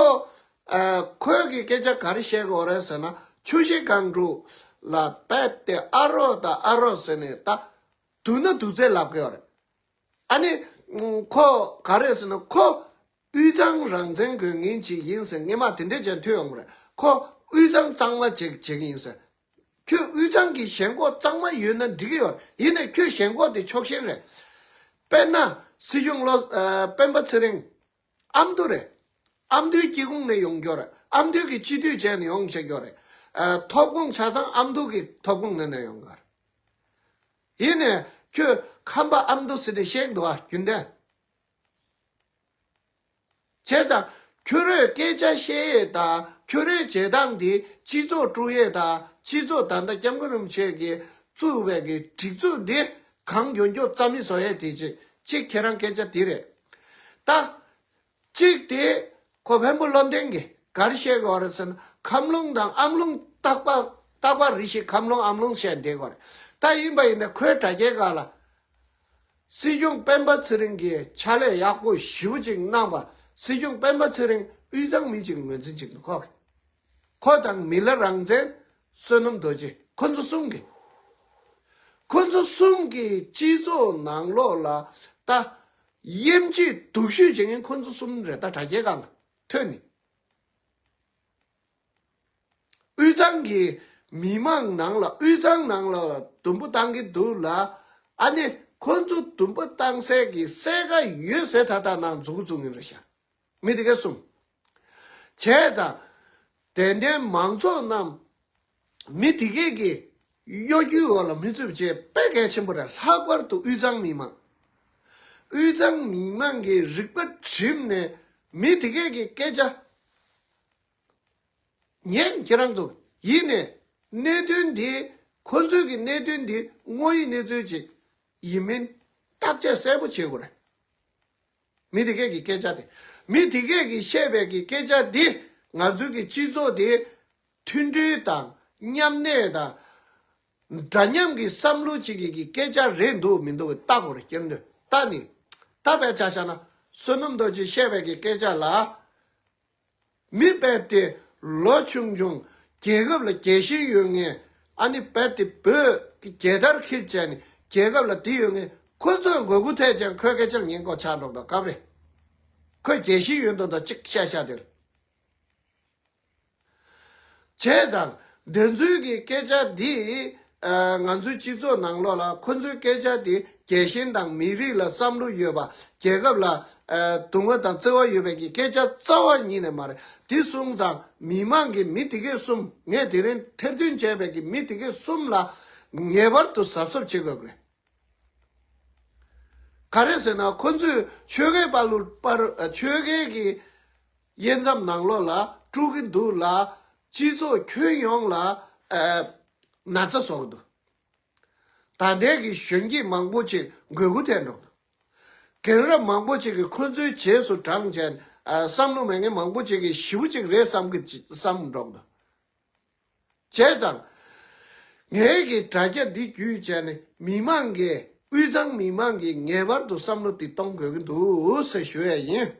ཨ་ཁོས་ཀྱི་སྐད་ཆ་ག་རེ་བཤད་དགོས་རེད་ཟེར་ན་ཆུ་བཞི་སྒང་དྲུག་ལ་རྦད་དེ་ཨ་རོགས་དང་ཨ་རོགས་ཟེར་ནས་ད་སྡུག་ན་སྡུག་ཚད་ལབ་ཀྱི་ཡོད་རེད། ཨ་ནི་ཁོ་ག་རེ་ཟེར་ན་ཁོ་དབུས་གཙང་རང་བཙན་དགོས་མཁན་ཅིག་ཡིན་ཟེར་སྔོན་མ་དེ་འདྲས་ཅན་ཐོས་ཡོང་གི་རེད། ཁོ་དབུས་གཙང་གཙང་མ་བྱེད་བྱེད་ཀྱི་ཡིན་ཟེར། ཁྱོད་དབུས་གཙང་གི་ཞེན་ཁོག་གཙང་མ་ཡོད་ན་འགྲིག་གི་ཡོད་རེད། ཡིན་ནའི་ཁྱོད་ཞེན་ཁོག་དེ་ཕྱོགས་ཞེན་རེད། དཔེར་ན་སྲིད་སྐྱོང་བློ་ཨ་སྤེན་པ་ཚེ་རིང་ཨ་མདོ་རེད། ཨ་མདོའི་སྐྱེ་ཁུངས་ནས་ཡོང་རྒྱུ་རེད། ཨ་མདོའི་གི་སྤྱི་འཐུས་བྱས་ནས་ཡོང་བྱེད་རྒྱུ་རེད། ཨ་ཐོབ་ཁུངས་ཆ་ཚང་ཨ་མདོ་གི་ཐོབ་ཁུངས་ནས་ནས་ཡོང་གི་རེད། ཡིན་ནའི་ཁྱོད་ཁམས་པ་ཨ་མདོ་ཟེར་ནས་བཤད་འདུག་ཨ་རྒྱུན་ལྡན། བྱས་ཙང་ཁྱོད་རའི་སྐད་ཆ་བཤད་ཡས་དང་ཁྱོད་རའི་བྱེད་སྟངས་འདི་སྤྱི་ཚོགས་དཀྲུག་ཡས་དང་སྤྱི་ཚོགས་ད་ལྟ་སྐྱབས་མགོན་རིན་པོ་ཆེ་གིས་བཙུགས་པའི་གི་སྒྲིག་འཛུགས་འདི་གང་མགྱོགས་མགྱོགས་རྩ་མེད་བཟོ་ཡས་དེ་ཅིག་ཅིག་ཁྱེད་རང་སྐད་ཆ་འདི་རེད། ད། གཅིག་དེ་ཁོ་འཕན་པོ་བློ་ལྡན་གྱིས་ག་རེ་བཤད་དགོས་རེད་ཟེར་ན་ཁམས་ལུང་དང་ཨམ་ལུང་རྟག་པ་རྟག་པ་རེ་ཞིག་ཁམས་ལུང་ཨམ་ལུང་བཤད་བསྡད་དགོས་རེད། ད་ཡིན་པ་ཡིན་ན་ཁོའི་དྲ་རྒྱའི་སྒང་ལ་སྲིད་སྐྱོང་སྤེན་པ་ཚེ་རིང་གིས་ཕྱག་ལས་ཡག་པོ་ཞེ་པོ་ཅིག་གནང་བ། སྲིད་སྐྱོང་སྤེན་པ་ཚེ་རིང་དབུས་གཙང་མི་གཅིག་ངོས་འཛིན་བྱེད་འདུག་ཁོ་གིས། ཁོ་དང་མི་ལ་རང་བཙན། བསོད་ནམས་རྡོ་རྗེ་ཁོ་ཚོ་གསུམ་གྱིས། ཁོ་ཚོ་གསུམ་གྱིས་སྤྱི་ཚོགས་ནང་ལོགས་ལ་ད་དབྱེ་འབྱེད་སྡུག་ཤོས་བྱེད་མཁན་ཁོ་ཚོ་གསུམ་རེད། ད་དྲ་རྒྱའི་སྒང་ལ་ཐོན་ནས། དབུས་གཙང་གི་མི་མང་ནང་ལ་དབུས་གཙང་ནང་ལ་དུམ་བུ་བཏང་གི་འདུག་ལ། ཨ་ནི་ཁོ་ཚོ་དུམ་བུ་བཏང་སའི་གི་སྲས་ཀ་ཡོད་ཟེར་ད་ལྟ་ནང་འཛུགས་འཛུགས་ཡིན་རེད་ཤག་མི་དེ་གས་གསུམ། བྱས་ཙང་། དད་ལྡན་མང་ཚོགས་རྣམས། མི་དེ་གས་ཀྱི་གཡོ་སྒྱུའི་འོག་ལ་མི་ཚུད་པ་བྱས་དཔེ་གལ་ཆེན་པོ་རེད། ལྷག་པར་དུ་དབུས་གཙང་མི་མང་། དབུས་གཙང་མི་མང་གི་རིག་པ་བསྒྲིམས་ནས་མི་དེ་གས་ཀྱི་སྐད་ཆ་ཉན། ཁྱེད་རང་ཚོ་ཡིན་ནས་གནད་དོན་འདི་ཁོ་ཚོའི་གི་གནད་དོན་འདི་དངོས་ཡོད་གནས་ཚུལ་ཅིག་ཡིན་མིན་བརྟག་དཔྱད་གསལ་པོ་བྱེད་དགོས་རེད། མི་དེ་གས་ཀྱི་སྐད་ཆ་དེ། མི་དེ་གས་ཀྱིས་བཤད་པའི་གི་སྐད་ཆ་དེ་ང་ཚོའི་གི་སྤྱི་ཚོགས་དེ་མཐུན་སྒྲིལ་དང་མཉམ་གནས་དང་འདྲ་མཉམ་གྱི་བསམ་བློ་གཅིག་གི་གི་སྐད་ཆ་རེད་འདུག་མི་འདུག་ལྟ་དགོས་རེད། སྐྱེ་འདོད་ལྟ་ནི་ད་བས་ཆ་བཞག་ན་བསོད་ནམས་རྡོ་རྗེས་བཤད་པའི་གི་སྐད་ཆ་ལ། མི་རྦད་དེ་ལོ་ཆུང་ཆུང་རྒྱལ་ཁབ་ལ་རྒྱལ་ཞེན་ཡོད་མཁན། ཨ་ནི་རྦད་དེ་བོད་ཀྱི་རྒྱལ་དར་འཁྱེར་བྱས་ནས་རྒྱལ་ཁབ་ལ་དེ་ཡོད་མཁན་ཁོ་ཚོས་མགོ་སྐོར་ཐེབས་ཀྱང་ཁོའི་སྐད་ཆར་ཉན་དགོས་ཆགས་འགྲོ་གི་འདུག་སྐབས་རེ་ཁོས་རྒྱལ་ཞེན་ཡོད་མདོག་མདོག་ཅིག་བཤད་བཞག་དེར། བྱས་ཙང་འདི་ཚོའི་གི་སྐད་ཆ་འདི་ ཨ་ང་ཚོའི་སྤྱི་ཚོགས་ནང་ལོགས་ལ་ཁོ་ཚོའི་སྐད་ཆ་དེ་རྒྱལ་ཞེན་དང་མི་རིགས་ལ་བསམ་བློ་ཡོད་པ། རྒྱལ་ཁབ་ལ་ཨ་དུང་བ་དང་བརྩེ་བ་ཡོད་པའི་གི་སྐད་ཆ་རྩ་བ་ཉིད་ནས་མ་རེད། དེ་སོང་ཙང་མི་མང་གི་མི་དེ་གས་གསུམ། ངས་དེ་རིང་ཐེར་འདོན་བྱས་པའི་གི་མི་དེ་གས་གསུམ་ལ་ངེས་པར་དུ་གཟབ་གཟབ་བྱེད་དགོས་རེད། ག་རེ་ཟེར་ན་ཁོ་ཚོས་ཆོལ་ཁའི་བར་ལུ་བར་ཆོལ་ཁའི་གི་དབྱེ་མཚམས་ནང་ལོགས་ལ་དཀྲུག་གི་འདུག་ལ། སྤྱི་ཚོགས་ཁྱོན་ཡོངས་ལ་ཨ་ན་ཚ་བཟོ་གི་འདུག་ད་ལྟའི་གི་གཞོན་སྐྱེས་མང་པོ་ཅིག་མགོ་སྒུར་ཐེབས་འགྲོ་གི་འདུག་རྒན་རབས་མང་པོ་ཅིག་གིས་ཁོ་ཚོའི་རྗེས་སུ་འབྲངས་བྱས། ཨ་བསམ་བློ་མེད་མཁན་མང་པོ་ཅིག་གིས་ཞེ་པོ་ཅིག་རེད་བསམ་གི་བསམ་འགྲོ་གི་འདུག་བྱས་ཙང་། ངའི་གི་དྲ་རྒྱ་འདི་བརྒྱུད་བྱས་ནས་མི་མང་གིས་དབུས་གཙང་མི་མང་གིས་ངེས་པར་དུ་བསམ་བློ་འདི་གཏོང་དགོས་ཀྱི་འདུག་ཟེར་ཞུ་ཡ་ཡིན།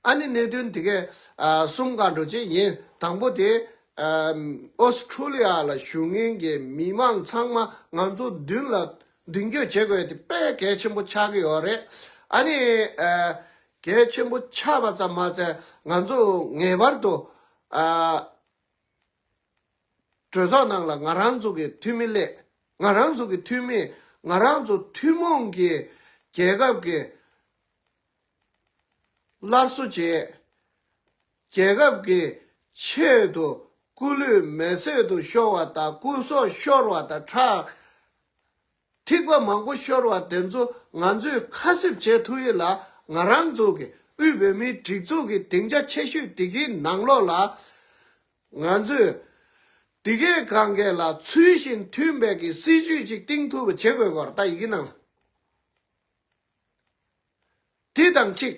ཨ་ནི་གནད་དོན་དེ་གས་ཨ་གསུམ་ག་འགྲོ་ཅིག་ཡིན། དང་པོ་དེ་ཨ་ཨོ་སི་ཁྲུ་ལི་ཡ་ལ་བཞུགས་མཁན་གྱི་མི་མང་ཚང་མ་ང་ཚོ་མདུན་ལ་མདུན་སྐྱོད་བྱེད་དགོས་དེ་དཔེ་གལ་ཆེན་པོ་ཆགས་ཀྱི་ཡོད་རེད། ཨ་ནི་ཨ་གལ་ཆེན་པོ་ཆགས་པ་ཙམ་མ་ཟད་ང་ཚོ་ངེས་པར་དུ་ཨ་གྲོས་ཚོགས་ནང་ལ་ང་རང་ཚོ་གི་འཐུས་མི་སླེབས། ང་རང་ཚོ་གི་འཐུས་མི་ང་རང་ཚོ་ཐུན་མོང་གི་རྒྱལ་ཁབ་ཀྱི་སླར་གསོ་བྱེད། རྒྱལ་ཁབ་ཀྱི་ཆེད་དུ་སྐུ་ལུས་མེ་སྲེག་ཏུ་ཤོར་བ་དང་སྐུ་སྲོག་ཤོར་བ་དང་ཁྲག་ཐིགས་པ་མང་པོ་ཤོར་བ་དེ་ཚོ་ང་ཚོས་ཁ་གསབ་བྱེད་ཐུབ་ཡས་ལ་ང་རང་ཚོ་གི་དབུས་བོད་མིའི་སྒྲིག་འཛུགས་ཀྱི་སྡིངས་ཆ་ཆེ་ཤོས་དེ་གའི་ནང་ལོགས་ལ་ང་ཚོས་དེ་གའི་གང་གས་ལ་ཚུལ་བཞིན་མཐུན་པའི་གི་སྲིད་ཇུས་ཅིག་བཏིང་ཐུབ་པ་བྱེད་དགོས་སྐོར་ད་ཡི་གེ་ནང་ལ། དེ་དང་གཅིག་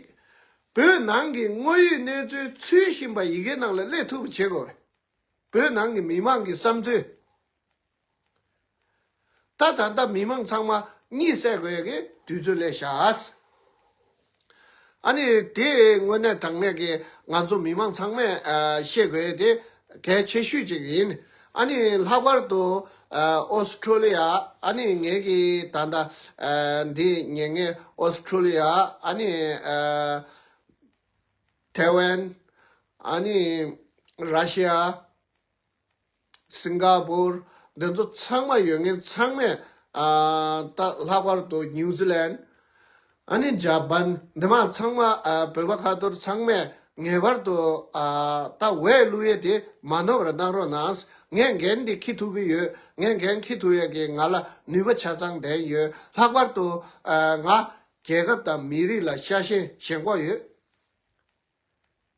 བོད་ནང་གི་དངོས་ཡོད་གནས་ཚུལ་ཚུལ་བཞིན་པ་ཡི་གེ་ནང་ལ་སླེབས་ཐུབ་པ་བྱེད་དགོས་རེད། བོད་ནང་གི་མི་མང་གི་བསམ་ཚུལ། ད་ད་ལྟ་མི་མང་ཚང་མ་གཉིད་སད་དགོས་ཀྱི་དུས་ཚོད་སླེབས་ཤག་ཨ་ནི་དེ་དངོས་གནས་དྲང་གནས་ཀྱི་ང་ཚོ་མི་མང་ཚང་མས་ཨ་ཤེས་དགོས་དེ་གལ་ཆེ་ཤོས་ཅིག་ཡིན། ཨ་ནི་ལྷག་པར་དུ་ཨ་ཨོ་སི་ཁྲུ་ལི་ཡ། ཨ་ནི་ངེད་ཀྱི་ད་ལྟ་ཨ་འདི་ཉན་མཁན་ཨོ་སི་ཁྲུ་ལི་ཡ། ཨ་ནི་ཨ་ཐེ་ཝན། ཨ་ནི་ར་ཤི་ཡ། སིང་ག་པུར། འདི་ཚོ་ཚང་མ་ཡོད་མཁན་ཚང་མས་ཨ་ད་ལྷག་པར་དུ་ནིའུ་ཛི་ལན། ཨ་ནི་ཇ་པན། འདི་མ་ཚང་མ་ཨ་བོད་པ་ཁ་ཐོར་ཚང་མས་ངེས་པར་དུ་ཨ་ད་འོས་བླུག་ཡས་དེ་མ་ནོར་བར་གནང་རོགས་གནང་། ངས་འགན་འདི་འཁྱེར་ཐུབ་ཀྱི་ཡོད། ངས་འགན་འཁྱེར་ཐུབ་ཡས་ཀྱི་ང་ལ་ནུས་པ་ཆ་ཚང་ལྡན་ཡོད། ལྷག་པར་དུ་ཨ་ང་རྒྱལ་ཁབ་དང་མི་རིགས་ལ་ཤ་ཞེན་ཞེན་ཁོག་ཡོད།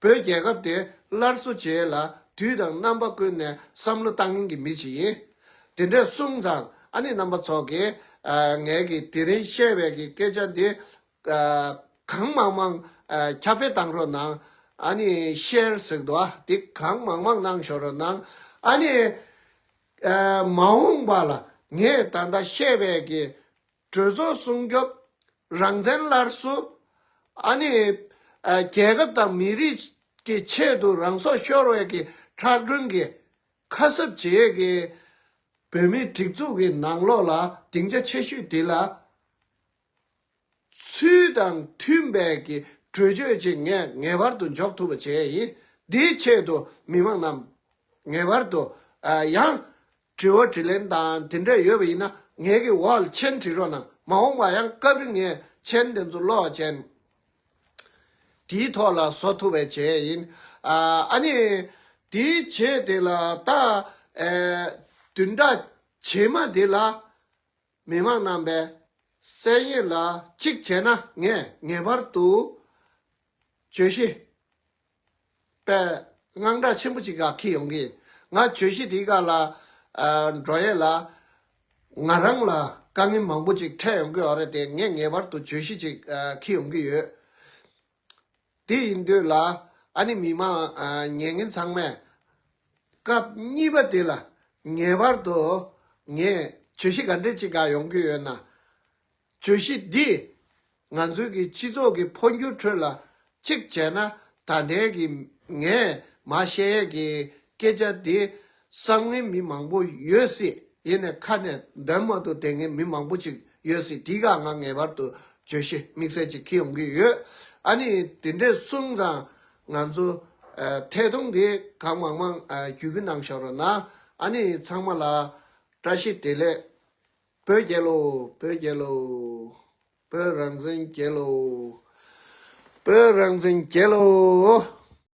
བོད་རྒྱལ་ཁབ་དེ་སླར་གསོ་བྱེད་ཡས་ལ་དུས་དང་རྣམ་པ་ཀུན་ནས་བསམ་བློ་བཏང་མཁན་གྱི་མི་ཞིག་ཡིན། དེ་འདྲས་གསུངས་ཙང་ཨ་ནི་རྣམ་པ་ཚོ་གིས་ཨ་ངས་ཀྱི་དེ་རིང་བཤད་པའི་གི་སྐད་ཆ་འདི་ཨ་གང་མང་མང་ཨ་ཁྱབ་སྤེལ་བཏང་རོགས་གནང་། ཨ་ནི་ཤེར་ཟེར་འདུག་ཨ། འདི་གང་མང་མང་གནང་ཤོག་རོགས་གནང་། ཨ་ནི་ཨ་མ་འོངས་པ་ལ་ངས་ད་ལྟ་བཤད་པའི་གི་གྲོས་ཚོགས་སྲུང་སྐྱོབ། རང་བཙན་སླར་གསོ། ཨ་ནི་ཨ་རྒྱལ་ཁབ་དང་མི་རིགས་ཀྱི་ཆེད་དུ་རང་སྲོག་ཤོར་བའི་གི་ཁྲག་དྲོན་གྱི་ཁ་གསབ་བྱེད་ཡས་ཀྱི་བོད་མིའི་སྒྲིག་འཛུགས་ཀྱི་ནང་ལོགས་ལ་སྡིངས་ཆ་ཆེ་ཤོས་འདི་ལ་ཚུལ་དང་མཐུན་པའི་གི་གྲོས་ཆོད་ཅིག་ངས་ངེས་པར་དུ་འཇོག་ཐུབ་པ་བྱས་ཡིན། འདིའི་ཆེད་དུ་མི་མང་རྣམས་ངེས་པར་དུ་ཨ་ཡང་དྲི་བ་དྲིས་ལན་དང་དེ་འདྲ་ཡོད་པ་ཡིན་ན་ངེད་ཀྱི་འོག་ལ་མཆན་བྲིས་རོགས་གནང་། མ་འོངས་པ་ཡང་སྐབས་རེ་ངས་མཆན་དེ་ཚོ་ཀློག་བྱས་ནས་དེའི་ཐོག་ལ་བཟོ་ཐུབ་པ་བྱས་ཡིན། ཨ་ཨ་ནི་དེའི་རྗེས་དེ་ལ་ད་ཨེ་བདུན་ཕྲག་རྗེས་མ་དེ་ལ་མི་མང་རྣམ་པས་གསན་ཡས་ལ་གཅིག་བྱས་ན་ངས་ངེས་པར་དུ་བརྗོད་གཞི་པའི་དངངས་སྐྲག་ཆེན་པོ་ཅིག་ག་འཁྱེར་ཡོང་གི་ཡིན། ང་བརྗོད་གཞི་དེའི་སྒང་ལ་ཨ་འགྲོ་ཡས་ལ་ང་རང་ལ་དཀའ་ངལ་མང་པོ་ཅིག་འཕྲད་ཡོང་གི་ཡོད་རེད་དེ། ངས་ངེས་པར་དུ་བརྗོད་གཞི་ཅིག་ཨ་འཁྱེར་ཡོང་གི་ཡོད། དེ་ཡིན་དུས་ལ་ཨ་ནི་མི་མང་ཨ་ཉན་མཁན་ཚང་མས་སྐབས་གཉིས་པ་དེ་ལ་ངེས་པར་དུ་ངས་བརྗོད་གཞི་ག་འདྲ་ཅིག་ག་ཡོང་གི་ཡོད་ན། བརྗོད་གཞི་འདི་ང་ཚོའི་གི་སྤྱི་ཚོགས་ཀྱི་འཕོ་འགྱུར་ཁྲོད་ལ་གཅིག་བྱས་ན་ད་ལྟའི་གི་ངས་མ་བཤད་ཡས་ཀྱི་སྐད་ཆ་འདི་བསམ་མཁན་མི་མང་པོ་ཡོད་སྲིད། ཡིན་ནའི་ཁ་ནས་འདོན་མ་ཐུབ་བསྡད་མཁན་མི་མང་པོ་ཅིག་ཡོད་སྲིད། འདི་ག་ང་ངེས་པར་དུ་བརྗོད་གཞི་དམིགས་བསལ་ཅིག་འཁྱེར་ཡོང་གི་ཡོད། ཨ་ནི་དེ་འདྲས་གསུངས་ཙང་ང་ཚོ་ཨ་ཐད་གཏོང་འདི་གང་མང་མང་ཨ་བརྒྱུད་སྐུལ་གནང་ཤོག་རོགས་གནང་། ཨ་ནི་ཚང་མ་ལ་ བཀྲ་ཤིས་བདེ་ལེགས། བོད་རྒྱལ་ལོ། བོད་རྒྱལ་ལོ། བོད་རང་བཙན་རྒྱལ་ལོ། བོད་རང་བཙན་རྒྱལ་ལོ།